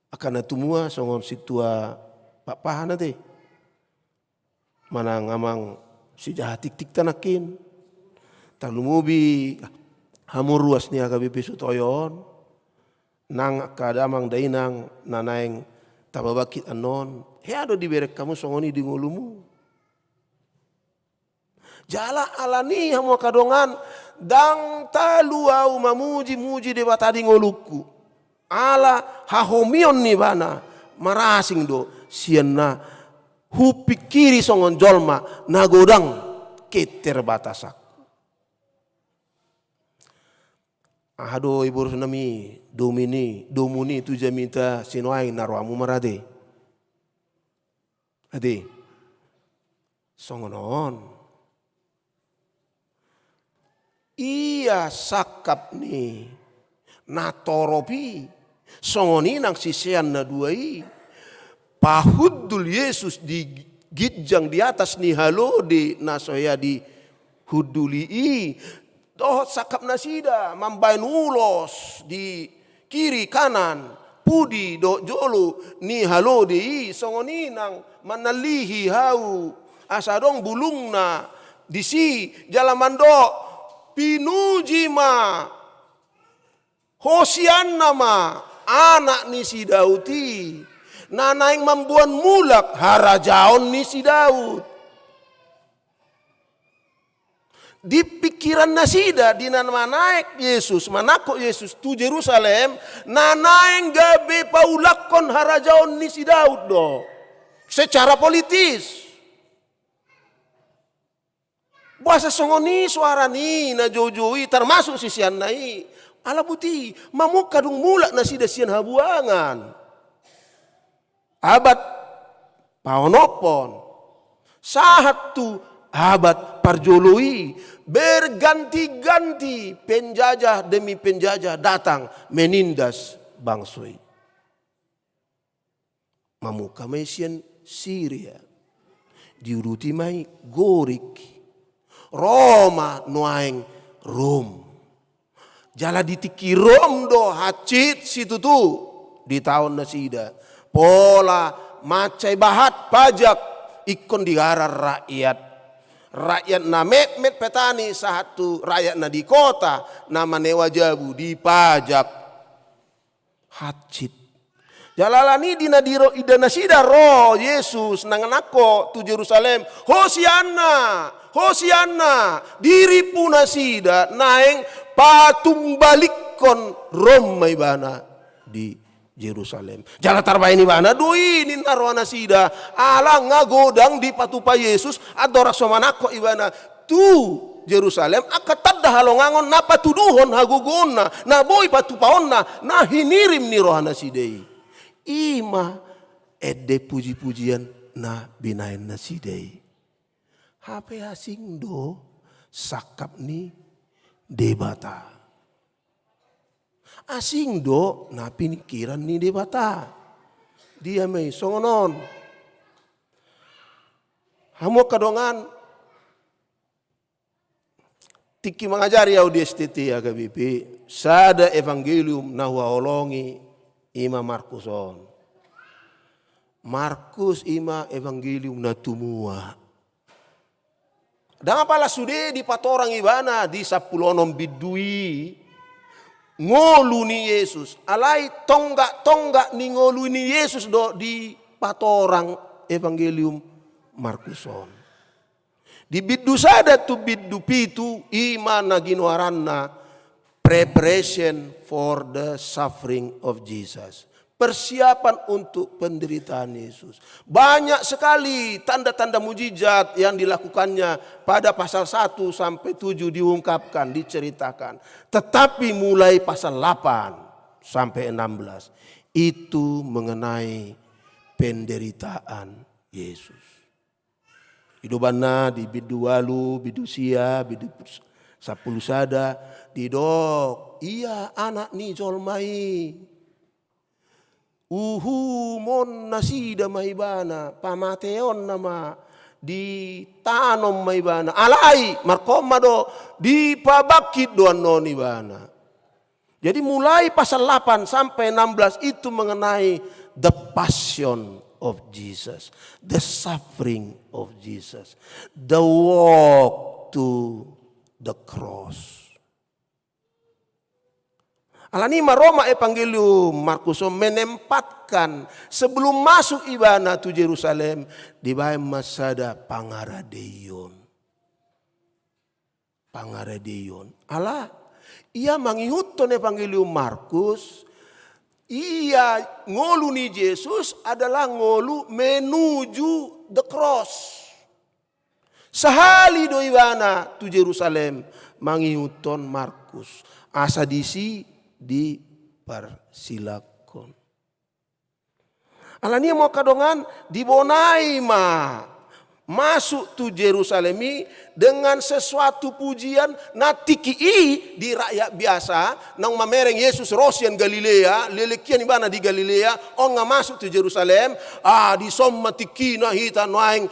Angka na tumua songon sintua Pakpahan ate. Manang amang sijaha tiktik ta nangkin. Tarlumobi hamu ruas ni H K B P Sutoyo on. Nang angka damang dainang na naeng tabangkit annon. Hea do dibereng hamu songon i di ngolumu? Jala alani i hamu angka dongan, ndang talu au mamuji-muji Debata di ngolungku. Ala hahomion ni ibana marasing do sian na hupingkiri songon jolma na godang keterbatasanku. Aha do, Ephorus nami, domu ni, domu ni tu jamita sinuaeng na rohamu marade. Ate. Songon on. Ia sangkap ni na torop i, songon i nang sisean na dua i, pahundul Jesus di ginjang di atas ni halode na so hea dihunduli i, dohot sangkap nasida mambaen ulos di kiri kanan, pudi dohot jolo ni halode i, songon i nang manalihi hau asa adong bulungna disi, jala mandok, pinuji ma, hosianna ma, anak ni si Daud i, na naeng mamboan mulak harajaon ni si Daud. Di pingkiran nasida, di na manaek Jesus, manangkok Jesus tu Jerusalem, na naeng gabe paulakkon harajaon ni si Daud do. Secara politis. Boasa songon i soara ni na joujou i, tarmasuk siseanna i. Ala buti, mamungka dung mulak nasida sian habuangan. Abad paonomhon sahat tu abad parjolo i, berganti-ganti penjajah demi penjajah datang menindas bangso i. Mamungka ma i sian Siria, diuduti ma i Gorik, ro ma nuaeng Rom. Jala di tingki Rom do hansit situtu ditaon nasida. Pola mansai bahat pajak ingkon digarar rakyat. Rakyat na metmet petani sahat tu rakyat na di kota na manewa jabu dipajak. Hansit. Jala alani i di na diro ida nasida ro Jesus na nangkok tu Jerusalem, Hosianna, Hosianna, dirimpu nasida naeng patumbalikkon Rom ma ibana di Jerusalem. Jala tarbaen ibana do i ninna rohanasida, ala nga godang dipatupa Jesus, andorang so manangkok ibana tu Jerusalem, angka tanda halongangon na patuduhon hagogoonna, na boi patupaonna, na hinirim ni rohanasida i. I ma ende pujipujian na binaen nasida i. Hape asing do sangkap ni Debata. Asing do na pingkiran ni Debata. Dia ma i songon on. Hamu angka dongan, tingki mangajari au di S T T H K B P, sada evangelium na huhaholongi i ma Markus on. Markus i ma evangelium na tumua. Ndang apala sude dipatorang ibana di sampulu onom bindu i ngolu ni Jesus. Alai tonggak-tonggak ni ngolu ni Jesus do dipatorang evangelium Markus on. Di bindu sada tu bindu pitu, i ma na ginoaranna preparation for the suffering of Jesus. Persiapan untuk penderitaan Yesus. Banyak sekali tanda-tanda mujizat yang dilakukannya pada pasal satu sampai tujuh diungkapkan, diceritakan. Tetapi mulai pasal delapan sampai enam belas, itu mengenai penderitaan Yesus. Idobanna di bindu ualu, bindu sia, bindu sampulu sada, didok, ia Anak ni jolma i. Uhumon nasida ma ibana, pamateonna ma, ditanom ma ibana. Alai, marhoma do, dipabangkit do annon ibana. Jadi mulai pasal delapan sampai enam belas itu mengenai the passion of Jesus, the suffering of Jesus, the walk to the cross. Alani i ma Roma Evangelium Markus on menempatkan sebelum masuk ibana tu Jerusalem, dibaen ma sada pangaradeion. Pangaradeion. Ala ia mangihuthon Evangelium Markus, ia ngolu ni Jesus adalah ngolu menuju the cross. Sahali do ibana tu Jerusalem mangihuthon Markus. Asa disi diparsilakhon. Alani i ma angka dongan, dibonai ma masuk tu Jerusalem i dengan sesuatu pujian na tingki i di rakyat biasa, naung mamereng Jesus ro sian Galilea, leleng hian ibana di Galilea, on nga masuk tu Jerusalem, ah, dison ma tingkina hita nuaeng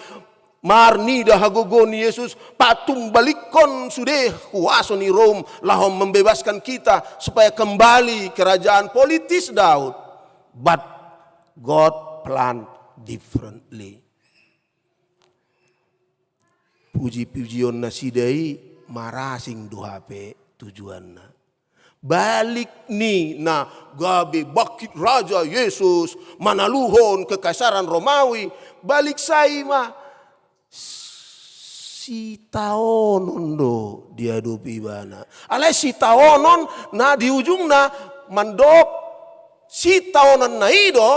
marnida hagogoon ni Jesus, patumbalikkon sude huaso ni Rom laho membebaskan kita supaya kembali kerajaan politis Daud. But God planned differently. Puji-pujion nasida i marasing do hape tujuanna. Balik ni na gabe bangkit raja Jesus manaluhon kekaisaran Romawi, balik sai ma sitaonon do diadopi ibana. Alai sitaonon na di ujungna mandok sitaononna i do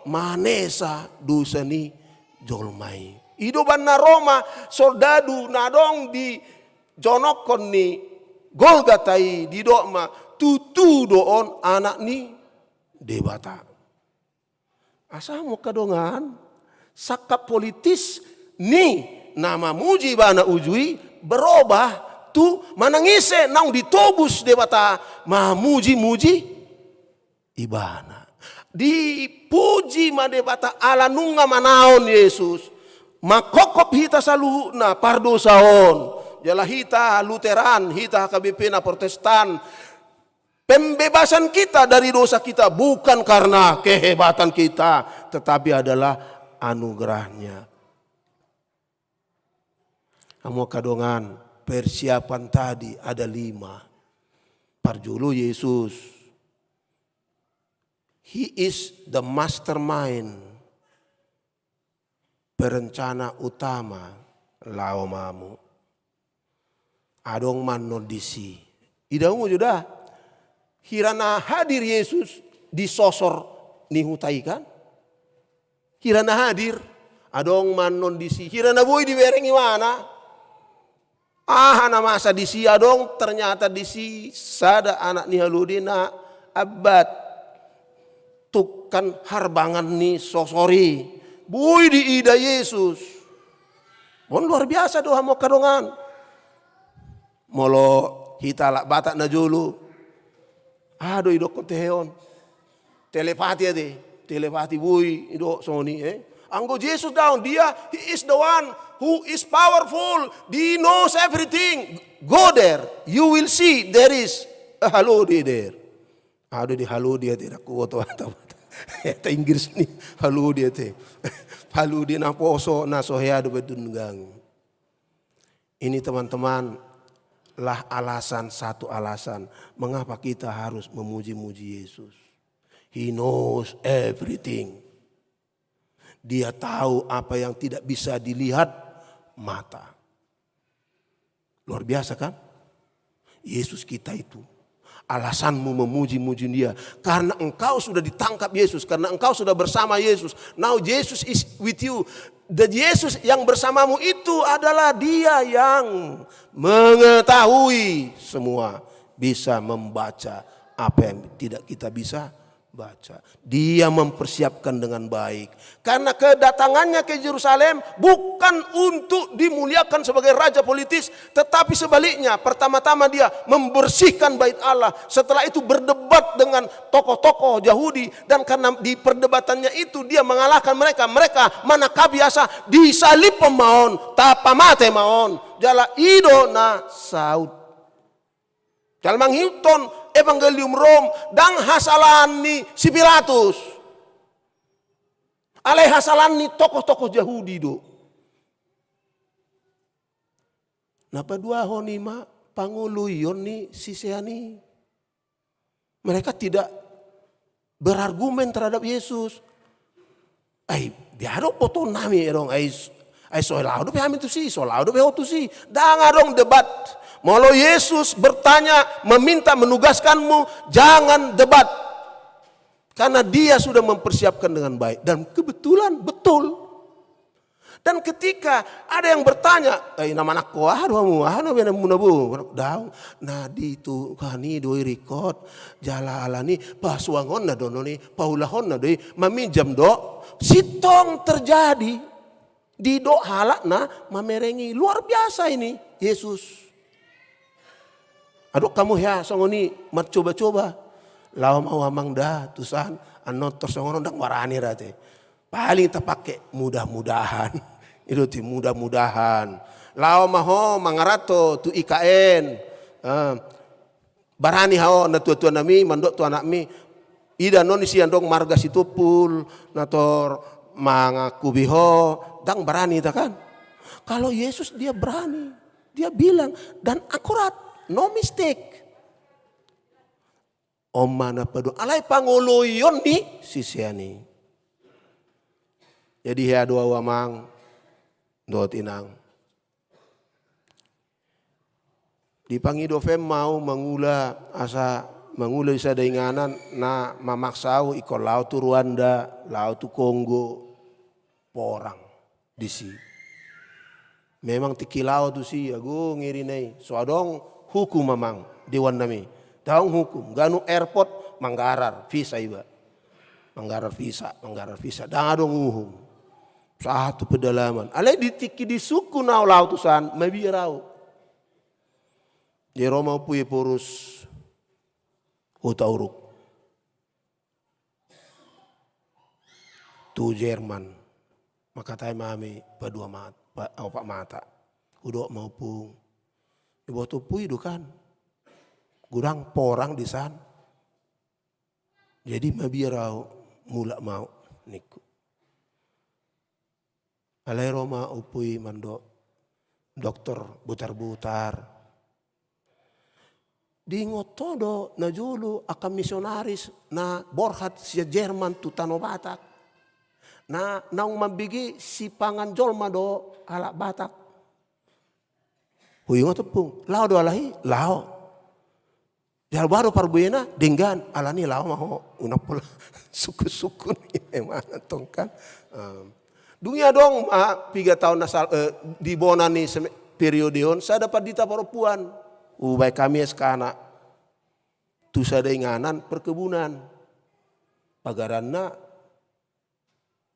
manesa dosa ni jolma i. Idobanna ro ma soldadu na adong di jonokkon ni Golgata i, didok ma, tutu do on Anak ni Debata. Asa hamu angka dongan, sangkap politis ni na mamuji ibana uju i berobah tu manang ise naung ditobus Debata mamuji-muji ibana. Dipuji ma Debata ala nunga manaon Jesus. Manghophop hita saluhutna pardosa on. Jala hita Lutheran, hita H K B P na Protestan. Pembebasan kita dari dosa kita bukan karena kehebatan kita, tetapi adalah anugerahnya. Hamu angka dongan, persiapan tadi ada lima. Parjolo Jesus. He is the mastermind. Perencana utama laho ma hamu. Adong ma annon disi. Ida hamu jo da. Hira na hadir Jesus di sosor ni huta i kan. Hira na hadir. Adong ma annon disi. Hira na boi dibereng ibana. Aha na masa disi, adong ternyata disi sada anak ni halode na ambat. Tukkan harbangan ni sosor i. Boi diida Jesus. On luar biasa do hamu angka dongan. Molo hita halak Batak na jolo. Aha do idokkon tehe on. Telepati ate. Telepati boi ido songon i, eh. Anggo Jesus daon dia, he is the one who is powerful. He knows everything. Go there. You will see there is a halode there. Aha do di halode ate, dang huboto. Hata Inggris ni halode ate. Halode na poso, na so hea dope dunggan. Ini teman-teman, lah alasan, satu alasan mengapa kita harus memuji-muji Yesus. He knows everything. Dia tahu apa yang tidak bisa dilihat mata. Luar biasa kan? Yesus kita itu. Alasanmu memuji-muji dia. Karena engkau sudah ditangkap Yesus. Karena engkau sudah bersama Yesus. Now Jesus is with you. Dan Yesus yang bersamamu itu adalah dia yang mengetahui semua. Bisa membaca apa yang tidak kita bisa baca. Dia mempersiapkan dengan baik. Karena kedatangannya ke Yerusalem bukan untuk dimuliakan sebagai raja politis, tetapi sebaliknya, pertama-tama dia membersihkan bait Allah, setelah itu berdebat dengan tokoh-tokoh Yahudi, dan karena di perdebatannya itu dia mengalahkan mereka, mereka manangkapi asa, disalib ma on, tapamate ma on, jala i do na saut. Jala mangihuthon Evangelium Rom, dang hasalaan ni si Pilatus. Alai hasalaan ni tokoh-tokoh Jahudi do. Na paduahon i ma pangoloion ni sisean i. Mereka tidak berargumen terhadap Yesus. Ai, dia adong botoonnami adong, ai, ai so laho dope hami tusi, so laho dope ho tusi. Dang adong debat. Molo Yesus bertanya, meminta, menugaskanmu, jangan debat. Karena dia sudah mempersiapkan dengan baik. Dan kebetulan betul. Dan ketika ada yang bertanya, "Eh, na manangko aha do hamu? Aha na baenmuna bo?" Daong, na di Tuhan i do i ringkot, jala alani pasuangonna do i, paulahonna do i, maminjam do. Sintong terjadi. Didok halak na mamereng i. Luar biasa ini Yesus. Adong hamu hea songon i marcoba-coba. Laho ma ho amang da tusan, annon tor songon on, dang barani ra ate. Paling tapake mudah-mudahan. I do ate, mudah-mudahan. Laho ma ho mangaranto tu I K N. Ah, barani ho na tua-tuanami mandok tu anakmi. Ida annon disi adong marga Sitompul, na tor mangakubi ho, dang barani hita kan. Kalau Yesus dia berani. Dia bilang, dan akurat, no mistake. On ma na paduahon, alai pangoloion ni sisean i. Jadi hea do ahu amang dohot inang. Dipangido pe ma ahu mangula, asa mangula di sada inganan na mamaksa ahu ingkon laho tu Rwanda, laho tu Kongo, porang disi. Memang tingki laho tusi, agung irina i. So adong hukum amang, dewannami. Daong hukum, ganup airport manggarar visa iba. Manggarar visa, manggarar visa. Dang adong uhum. Sahat tu pedalaman. Alai di tingki disungkun ahu laho tusan, mabiar ahu. Di ro ma ompu i Ephorus Hutauruk. Tu Jerman. Mangkatai ma hami padua mat-, pa-, opat mata. Hudok ma ompung. Diboto ompu i do kan. Godang porang disan. Jadi mabiar ahu, mulak ma ahu, ningku. Alai ro ma ompu i mandok, dokter Butarbutar. Diingot ho do na jolo angka misionaris na borhat sian Jerman tu Tano Batak. Na naung mambege sipangan jolma do halak Batak. Huingot ompung, laho do halak i, laho. Jala boha do parbuena? Denggan. Alani laho ma ho, unang pola sungkun-sungkun. Emang antong kan. Em. Dung i adong ma piga taon na sal-, eh, di bona ni seme-, periode on, sada pandita parompuan. Hubaen hami S K-na. Tu sada inganan perkebunan. Pagaranna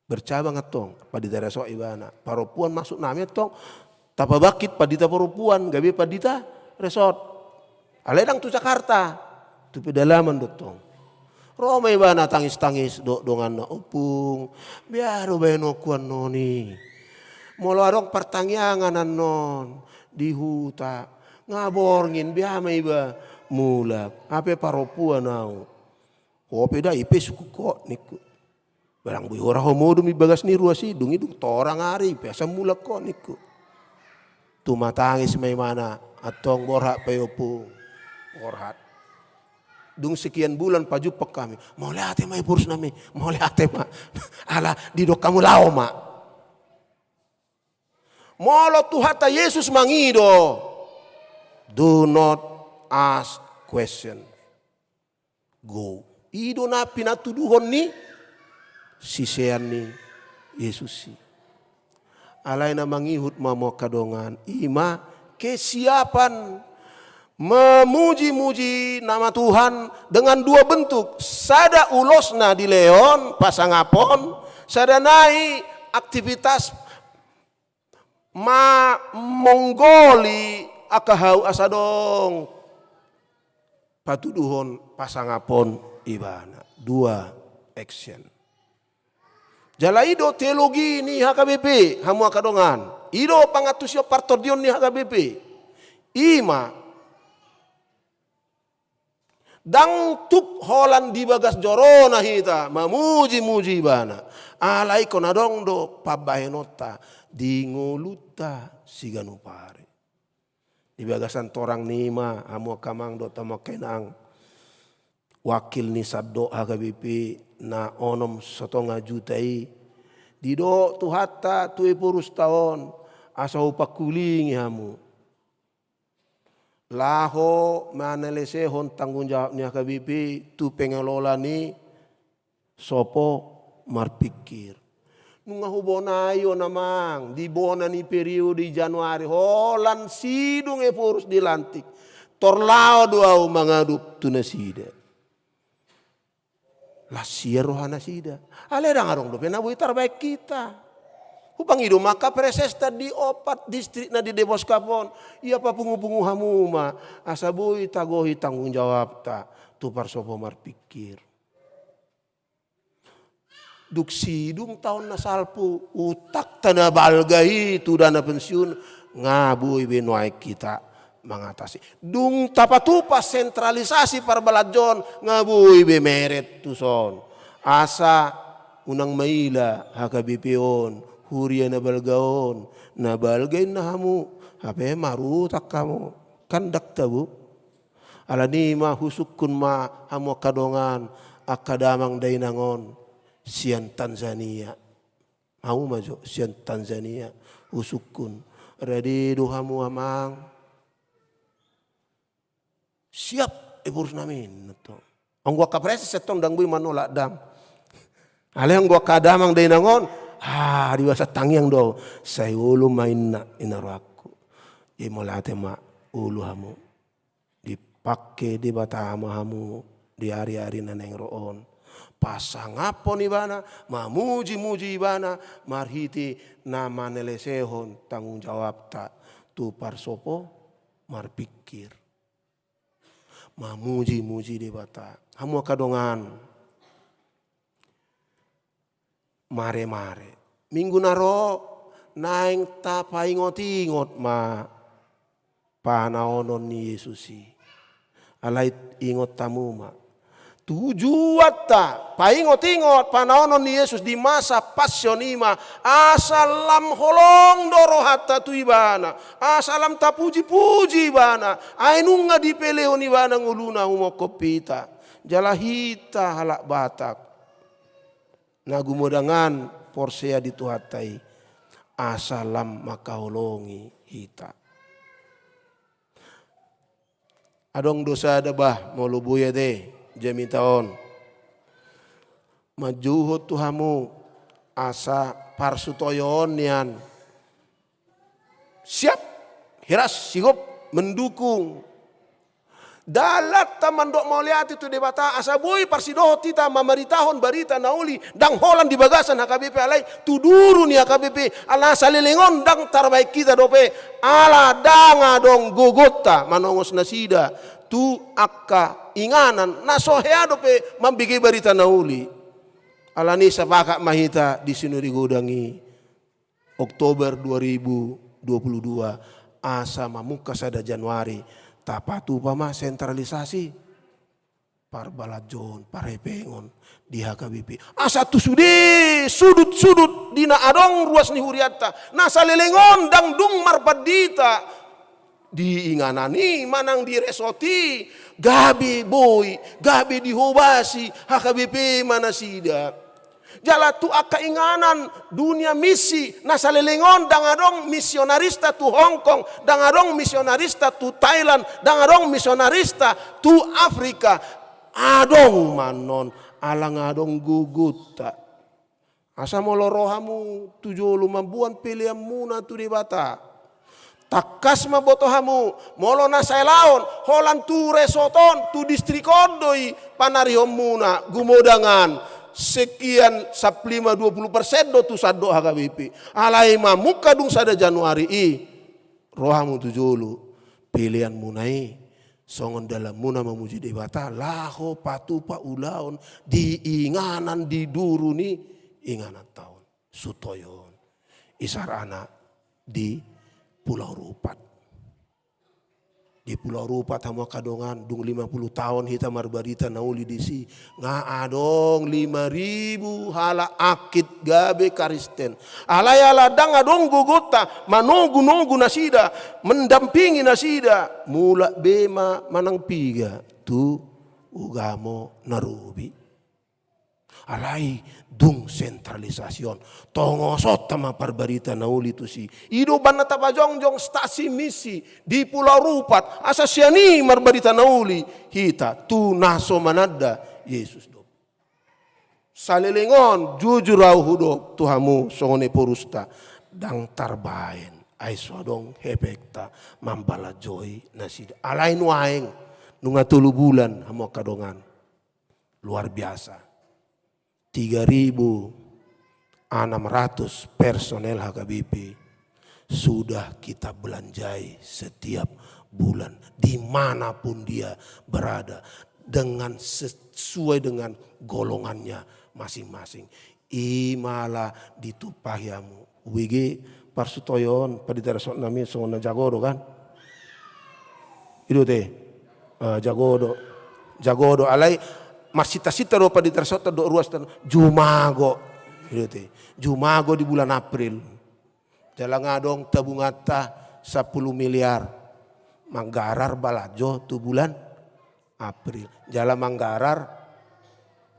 bercabang antong, pandita resort ibana. Parompuan maksud nami antong, tapabangkit pandita parompuan, gabe pandita resort. Alai ndang tu Jakarta, tu pedalaman do antong. Ro ma ibana tangis-tangis dohot donganna, "Ompung, beha do baenonku annon i. Molo adong partangiangan annon di huta, nga borngin, beha ma iba mulak, hape parompuan au." "Ho pe da, i pe sungkun ho," ningku. "Barang boi ho ra ho modom i bagas ni ruas i, dung i dung torang ari, i pe asa mulak ho," ningku. Tumatangis ma ibana, "Antong borhat pe, Ompung, borhat." Dung sekian bulan pajumpang hami, "Mauliate ma, ephorus nami, mauliate ma." Ala didok hamu laho ma. Molo Tuhanta Jesus mangido, do not ask question. Go. I do na pinatuduhon ni sisean ni Jesus i. Alai na mangihut ma hamu angka dongan, i ma kesiapan memuji-muji nama Tuhan dengan dua bentuk. Sada ulosna dilehon, pasangapon, sada nai aktivitas mamonggoli angka hau asa adong patuduhon, pasangapon ibana. Dua action. Jala i do teologi ni H K B P, hamu angka dongan. I do pangantusion partondion ni H K B P. I ma Ndang tuk holan di bagas jorona hita mamuji-muji ibana. Alai ingkon adong do pambahenonta di ngolunta siganup ari. Di bagasan torang ni i ma, hamu angka amang dohot hamu angka inang, wakil ni sandok H K B P na onom satonga juta i, didok Tuhanta tu ephorus ta on, asa hupangkulingi hamu. Laho manelesehon tanggung jawab ni H K B P tu pengelola ni Sopo Marpingkir. Nunga hubonai on, amang, di bona ni periode Januari, holan sidung ephorus dilantik, tor laho do ahu mangadup tu nasida. Las ia rohanasida. Alai ndang adong dope na boi tarbaen hita. Hupangido ma angka presesta di opat distrik na di Deboskap on. Ia papungu-pungu hamu ma, asa boi tagohi tanggung jawabta tu parsopo marpingkir. Dung sidung taon na salpu, utangta na balga i tu dana pensiun, nga boi be nuaeng hita mangatasi. Dung tapatupa sentralisasi parbalanjo on, nga boi be meret tuson. Asa unang maila H K B P on, huria na balga on, na balga inna hamu, hape marutang hamu. Kan ndang tabo. Alani i ma husungkun ma hamu angka dongan, angka damang dainang on sian Tanzania. Hamu ma jo sian Tanzania husungkun. Rade do hamu, amang? Siap, ephorus nami, ninna tong. Anggo angka presesta tong ndang boi manolak dam. Alai anggo angka damang dainang on, ah, di bagasan tangiang do ahu. Sai olo ma inna, ninna rohangku. Jadi mauliate ma, olo hamu. Dipangke Debata ma hamu di ari-ari na naeng ro on. Pasangaphon ibana, mamuji-muji ibana, marhite na manelesehon tanggung jawabta tu parsopo marpingkir. Mamuji-muji Debata. Hamu angka dongan. Mare-mare. Minggu na ro, naeng tapaingot-ingot ma panaonon ni Jesus i. Alai ingot hamu ma. Tujuanta, paingot-ingot panaonon ni Jesus di masa passion i ma, asa lam holong do rohanta tu ibana, asa lam tapuji-puji ibana, ai nunga dipelehon ibana ngoluna humongkop hita. Jala hita halak Batak na gumodangan porsea di Tuhanta i, asa lam mangkaholongi hita. Adong do sada bah, molo boi ate jamita on. Manjouhon tu hamu asa parsutoyoon nian siap, hiras, sigop, mendukung. Dalanta mandok mauliate tu Debata asa boi parsidohot hita mamaritahon barita na uli, ndang holan di bagasan H K B P alai tu duru ni H K B P, ala saleleng on ndang tarbahen hita dope, ala ndang adong gogonta manongos nasida tu angka inganan na so hea dope mambege barita na uli. Alani sapakat ma hita di Sinode Godang i, Oktober dua ribu dua puluh dua, asa mamungka sada Januari, tapatupa ma sentralisasi, parbalanjoon, parhepengon di H K B P. Asa tu sude sudut-sudut di na adong ruas ni hurianta, na saleleng on ndang dung marpandita, di inganan i manang di resort i, gabe boi, gabe dihobasi H K B P ma nasida. Jala tu angka inganan dunia misi, na saleleng on ndang adong misionarista tu Hongkong, ndang adong misionarista tu Thailand, ndang adong misionarista tu Afrika. Adong ma annon, ala nga adong gogonta. Asa molo ro hamu tu jolo mamboan peleanmuna tu Debata, tangkas ma boto hamu, molo na saelaon, holan tu resort on, tu distrik on do i panarihonmuna, gumodangan sekian, sampulu lima, dua puluh persen do tu sandok H K B P. Alai mamungka dung sada Januari i, ro hamu tu jolo, peleanmuna i songon dalanmuna mamuji Debata, laho patupa ulaon di inganan di duru ni ingananta on. Sutoyo on. Isarana di Pulau Rupat. Di Pulau Rupat, hamu angka dongan, dung lima puluh taon hita marbarita na uli disi, nga adong lima ribu halak angkit gabe Kristen. Alai ala ndang adong gogonta manogu-nogu nasida, mendampingi nasida, mulak be ma manang piga tu ugamo na robi. Alai dung sentralisasi on, tongosonta ma parbarita na uli tusi. I do umbahen na tapajongjong stasi misi di Pulau Rupat, asa sian i marbarita na uli hita tu na so mananda Jesus do. Saleleng on, jujur ahu hudok tu hamu songon eporusta, ndang tarbahen, ai so adong hepengta mambalanjoi nasida. Alai nuaeng, nunga tolu bulan, hamu angka dongan. Luar biasa. Tiga ribu enam ratus personel H K B P sudah kita belanjai setiap bulan, di mana pun dia berada, dengan sesuai dengan golongannya masing-masing. I ma ala ditumpahi hamu. U B G parsutoyoon, pandita resort nami songon na jago do kan? I do te. Ah, jago do. Jago do, alai marsinta-sinta do pandita resort dohot ruas, jumago. I do te. Jumago di bulan April. Jala nga adong tabunganta sampulu miliar. Manggarar balanjo tu bulan April. Jala manggarar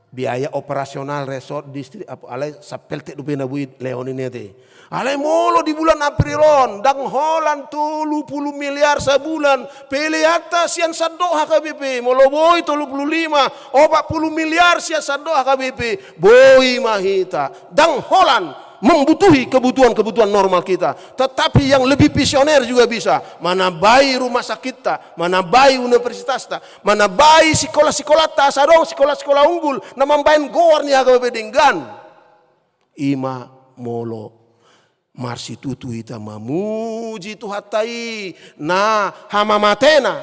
biaya operasional resort, distrik, ap-, alai sampeltek dope na boi lehon i, ninna te. Alai molo di bulan April on, ndang holan tolu pulu miliar sabulan peleanta sian sandok H K B P, molo boi tolu pulu lima, opat pulu miliar sian sandok H K B P, boi ma hita. Ndang holan membutuhi kebutuhan-kebutuhan normal kita. Tetapi yang lebih visioner juga bisa. Manambai rumah sakitta, manambai universitasta, manambai sikola-sikolanta, asa adong sikola-sikola unggul na mambahen goar ni H K B P denggan. I ma molo marsitutu hita mamuji Tuhanta i na hamamatena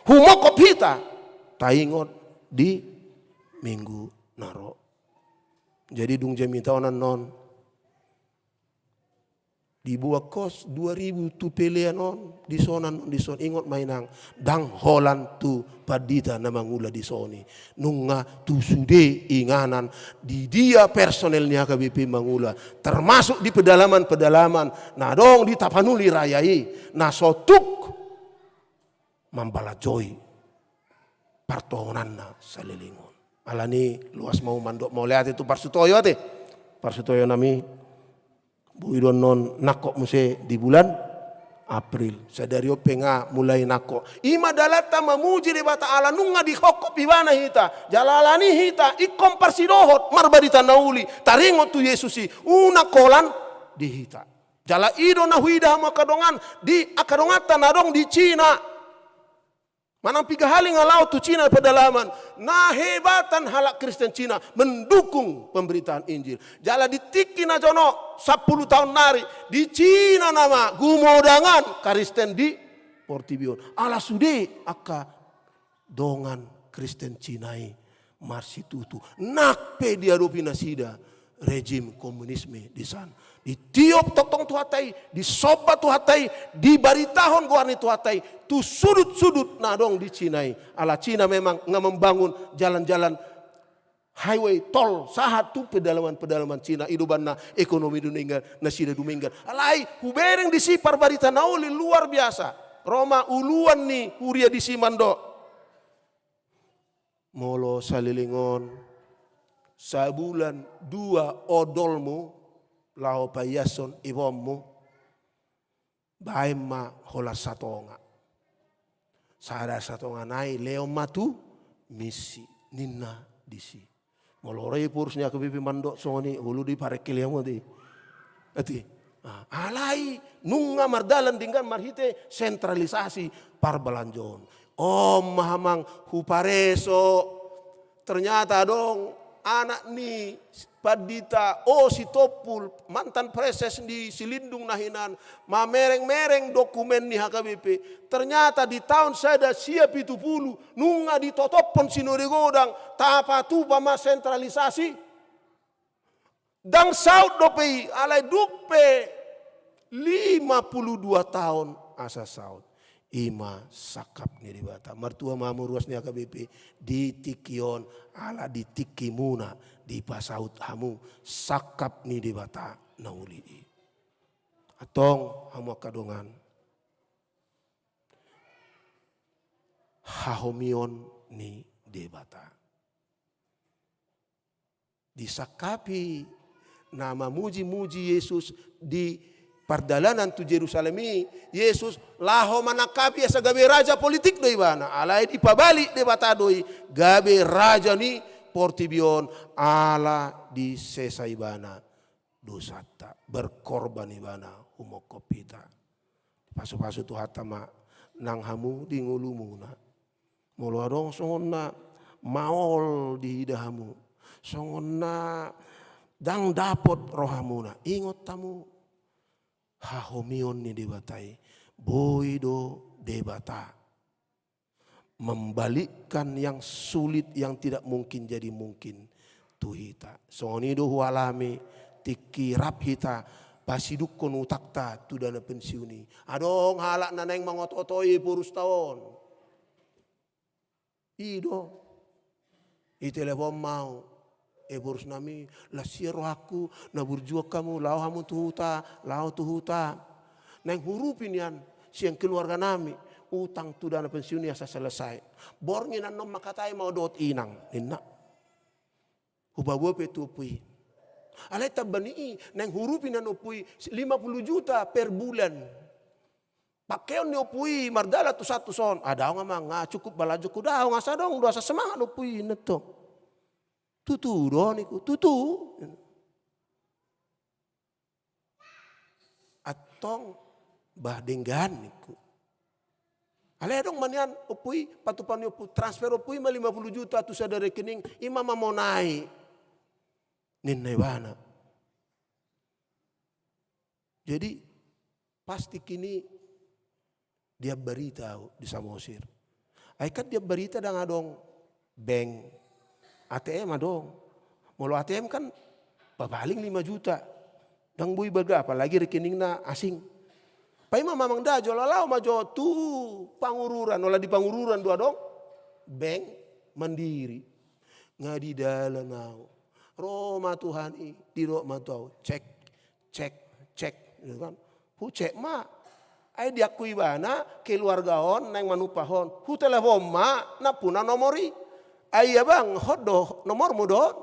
humongkop hita taingot di minggu na ro. Jadi dung jamita on annon, diboan hos dua ribu tu pelean on, dison annon, dison, ingot ma inang, ndang holan tu pandita na mangula dison i, nunga tu sude inganan di dia personel ni H K B P mangula, termasuk di pedalaman-pedalaman na adong di Tapanuli Raya i, na so tuk mambalanjoi partohonanna saleleng on. Alani loas ma ahu mandok mauliate tu parsutoyo ate. Parsutoyo nami, boi do annon nangkok muse di bulan April, sadari on pe nga mulai nangkok. I ma dalanta mamuji Debata ala nunga dihophop ibana hita. Jala alani hita ingkon parsidohot marbarita na uli. Taringot tu Jesus i, unang holan di hita. Jala i do na huida hamu angka dongan, di angka donganta na adong di Cina. Manang piga hali nga laho tu Cina pedalaman, na hebatan halak Kristen Cina mendukung pemberitaan Injil. Jala di tingki na jonok, sampulu taon nari, di Cina nama gumodangan Kristen di portibi on. Ala sude angka dongan Kristen Cina i marsitutu. Nang pe diadopi nasida rejim komunisme di san. Ditiop tongtong Tuhanta i, disomba Tuhanta i, dibaritahon goar ni Tuhanta i tu sudut-sudut na adong di Cina i. Ala Cina memang nga membangun jalan-jalan highway, tol, sahat tu pedalaman-pedalaman Cina. I do umbahen na ekonomi dumenggan, nasida dumenggan. Alai hubereng disi parbarita na uli luar biasa. Ro ma uluan ni huria disi mandok, molo saleleng on, sabulan dua odolmu laho paiashon iboanmu, baen ma holan satonga. Sada satonga nai lehon ma tu misi, ninna disi. Molo ro ephorus ni H K B P mandok songon i, olo do i parengkel i hamu ate. Ate. Ah, alai nunga mardalan denggan marhite sentralisasi parbalanjoon. On ma amang hupareso. Ternyata adong anak ni Pandita O Sitompul, mantan preses ni Silindung na hinan, mamereng-mereng dokumen ni H K B P. Ternyata di taon sada sia pitu pulu nunga ditotophon sinode godang, tapatupa ma sentralisasi. Ndang saut dope i, alai dung pe lima pulu dua taon asa saut. I ma sangkap ni Debata. Martua ma hamu ruas ni H K B P di tingki on, ala di tingkimuna dipasaut hamu sangkap ni Debata na uli i. Antong hamu angka dongan, hahomion ni Debata. Disangkapi na mamuji-muji Jesus di pardalanan tu Jerusalem i, Jesus laho manangkapi asa gabe raja politik do ibana, alai dipabalik Debata do i gabe raja ni portibi on, ala disesa ibana dosanta, berkorban ibana humongkop hita. Pasu-pasu Tuhanta ma nang hamu di ngolumuna. Molo adong songon na maol diida hamu, songon na ndang dapot rohamuna, ingot hamu hahomion ni Debata i. Boi do Debata membalikkan yang sulit, yang tidak mungkin jadi mungkin tu hita. Songon i do hualami tingki rap hita pasidungkon utangta tu dana pensiun i. Adong halak na naeng mangoto-otoi ephorus taon. I do. Ditelepon ma au, ephorus nami, las sian rohangku, na burju hamu, laho hamu tu huta, laho tu huta. Naeng hurupi nian sian keluarga nami utang tu dana pensiun i asa selesai. Borngin annon mangkatai ma au dohot inang, ninna. Hupaboa pe tu ompu i. Alai tamba ni i, naeng hurupi nian ompu i lima pulu juta per bulan. Pakeon ni ompu i mardalan tu san tu son. Ah, daong amang, nga cukup balanjoku, daong, asa adong do, asa semangat ompu i, ninna tong. Tutu do ningku, tutu. Antong bah denggan ningku. Alai adong ma nian ompu i, patupa ni ompu, transfer ompu i ma lima puluh juta tu sada rekening, i ma mamonai, ninna ibana. Jadi pasti kini diambarita au di Samosir. Ai kan diambarita ndang adong bank, A T M adong. Molo A T M kan paling lima juta. Ndang boi baga, apalagi rekeningna asing. Paima ma amang da, jolo laho ma jo tu Pangururan, ola di Pangururan do adong bank Mandiri. Nga di dalan au, ro ma Tuhan i, didok ma tu au, cek, cek, cek, gitu kan. Hucek ma. Ai diakui ibana keluarga on naeng manumpak on. Hutelepon ma nampuna nomor i. Ai abang, hot do nomormu do on?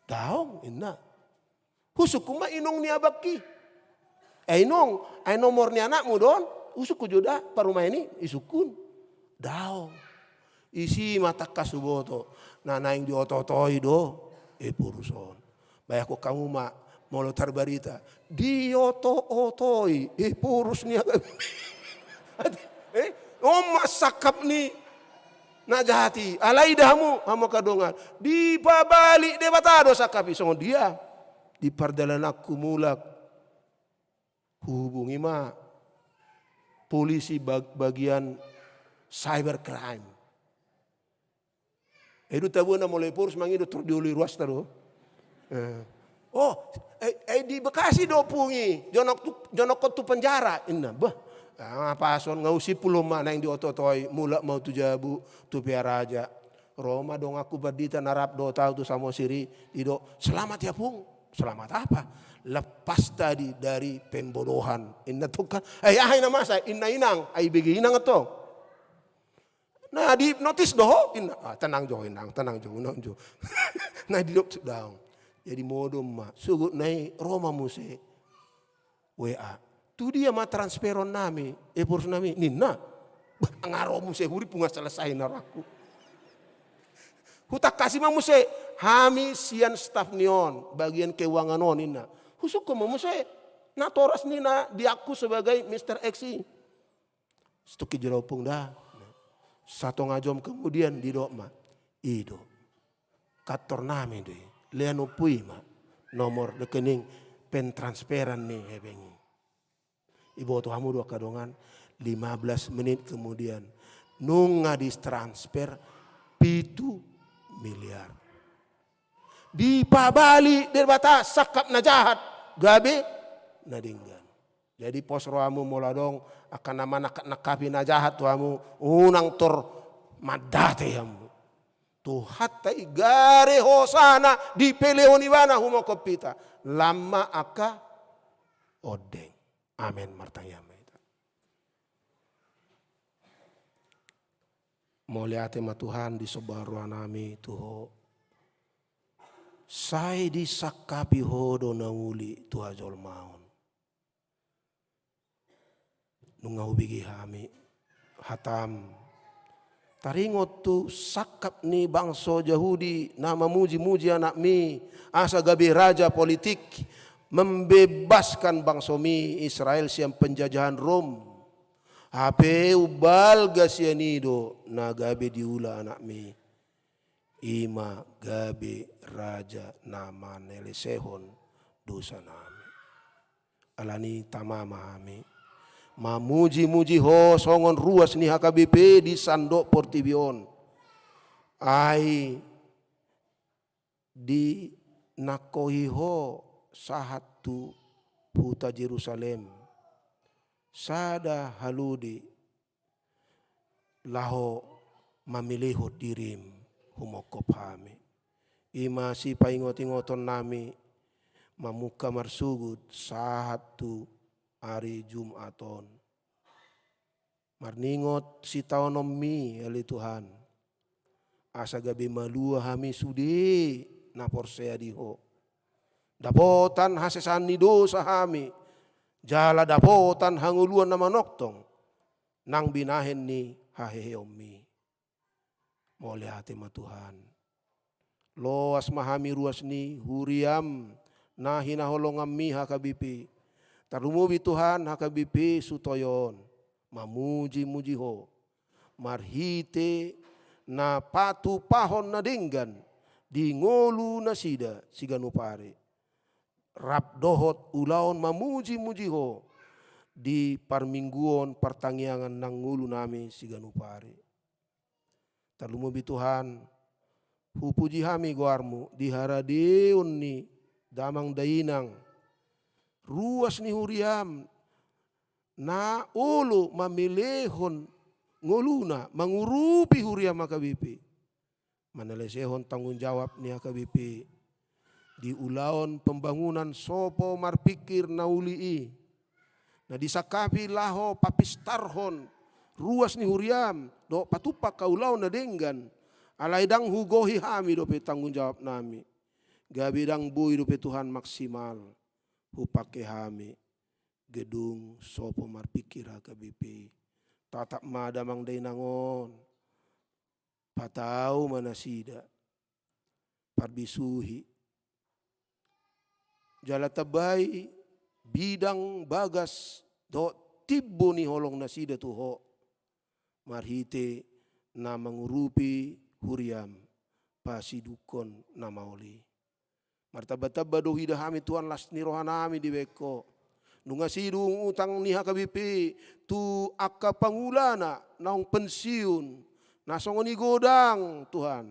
Daong, ninna. Husungkun ma inong ni abangki. Ai nung, ai nomor ni anakmu do on, husungkun jo da parumaen i, isungkun. Daong. Disi ma tangkas huboto, na naeng dioto-otoi do Ephorus on. Bayangkon hamu ma, molo tarbarita, dioto-otoi Ephorus ni aga. Eh, on ma sangkap ni na jahat i. Alai da hamu, hamu angka dongan, dipabalik Debata do sangkap i. Songon dia di pardalananku mulak, huhubungi ma polisi bag-, bagian cybercrime. Ai dung tabuan na molo Ephorus mangido, tor dioloi ruasta do. Eh. Oh, eh, eh, di Bekasi do ompung i, jonok tu, jonokkon tu penjara, inna. Bah, ah, pason, nga husimpul on ma, naeng dioto-otoi, mulak ma au tu jabu, tu Pearaja. Ro ma donganku pandita na rap dohot au tu Samosir i, didok, "Selamat ya, Pung." "Selamat apa?" "Lepas tadi dari pembodohan," inna tongkan. "Eh, aha inna masa?" inna inang, ai bege inang antong. "Na dihipnotis do ho," inna. "Ah, tenang jo, inang, tenang jo, tenang jo." Na didok suda on. Jadi modom ma, sogot na i ro ma muse W A. "Tu dia ma transferon nami, Ephorus nami?" ninna. Bah, nga ro muse hurippu, nga selesai na rohangku. Hutangkasi ma muse, "Hami sian staf ni on, bagian keuangan on," inna. Husungkun ma muse natoras ni na diangkut sebagai Mister X i. Setuki jero ompung da. Satonga jom kemudian didok ma, "I do. Kantor nami do i. Lehon ompu i ma nomor rekening pentransferan ni hepeng i." Iboto hamu do angka dongan, lima belas menit kemudian nunga ditransfer pitu miliar. Dipabalik Debata sangkap na jahat gabe na denggan. Jadi pos rohamu molo adong angka na manangkap-nangkapi na jahat tu hamu, unang tor mandate hamu. Tuhanta i gare hosana dipelehon ibana humongkop hita. Lam ma angka ondeng. Amen. Martangiang ma hita. Mauliate ma Tuhan, disomba rohanami tu Ho. Sai disangkapi Ho do na uli tu hajolmaon. Nunga hubege hami hatam. Taringot tu sangkap ni bangso Jahudi na mamuji-muji anakmi, asa gabe raja politik, membebaskan bangsomi Israel sian penjajahan Rom. Hape umbalga sian i do na gabe diula anakmi. I ma gabe raja na manelesehon dosanami. Alani i tama ma hami mamuji-muji Ho songon ruas ni H K B P di sandok portibi on. Ai dinangkohi Ho sahat tu huta Jerusalem sada halode laho mamelehon dirim humongkop hami. I ma sipaingot-ingotonnami mamungka marsogot sahat tu ari Jumat on. Marningot sitaononmi ale Tuhan, asa gabe malua hami sude na porsea di Ho. Dapotan hasesaan ni dosa hami, jala dapotan hangoluan na manongtong nang binahen ni haheheonmi. Mauliate ma Tuhan. Loas ma hami ruas ni huriam na hinaholonganmi H K B P. Tarlumobi Tuhan H K B P Sutoyo on mamuji-muji Ho marhite na patupahon na denggan di ngolu nasida siganup ari. Rap dohot ulaon mamuji-muji Ho di parmingguon partangiangan nang ngolunami siganup ari. Tarlumobi Tuhan, hupuji hami goarmu di haradeon ni damang dainang, ruas ni huriam na olo mamelehon ngoluna mangurupi huriam H K B P. Manelesehon tanggung jawab ni H K B P di ulaon pembangunan sopo marpingkir na uli i. Na disangkapi laho papistarhon ruas ni huriam dohot patumpak ulaon na denggan. Alai ndang hugohi hami dope tanggung jawabnami. Gabe ndang boi dope Tuhan maksimal hupake hami. gedung Sopo Marpikir H K B P. Tatap ma damang dainang on, patau ma nasida, parbisuhi, jala tambai bidang, bagas dohot timbo ni holong nasida tu Ho, marhite na mangurupi huriaM, pasidungkon na maol i. Martamba-tamba do huida hami, Tuhan, las ni rohanami dibahen Ho. Nunga sidung utang ni H K B P tu angka pangulana naung pensiun, na songon i godang, Tuhan.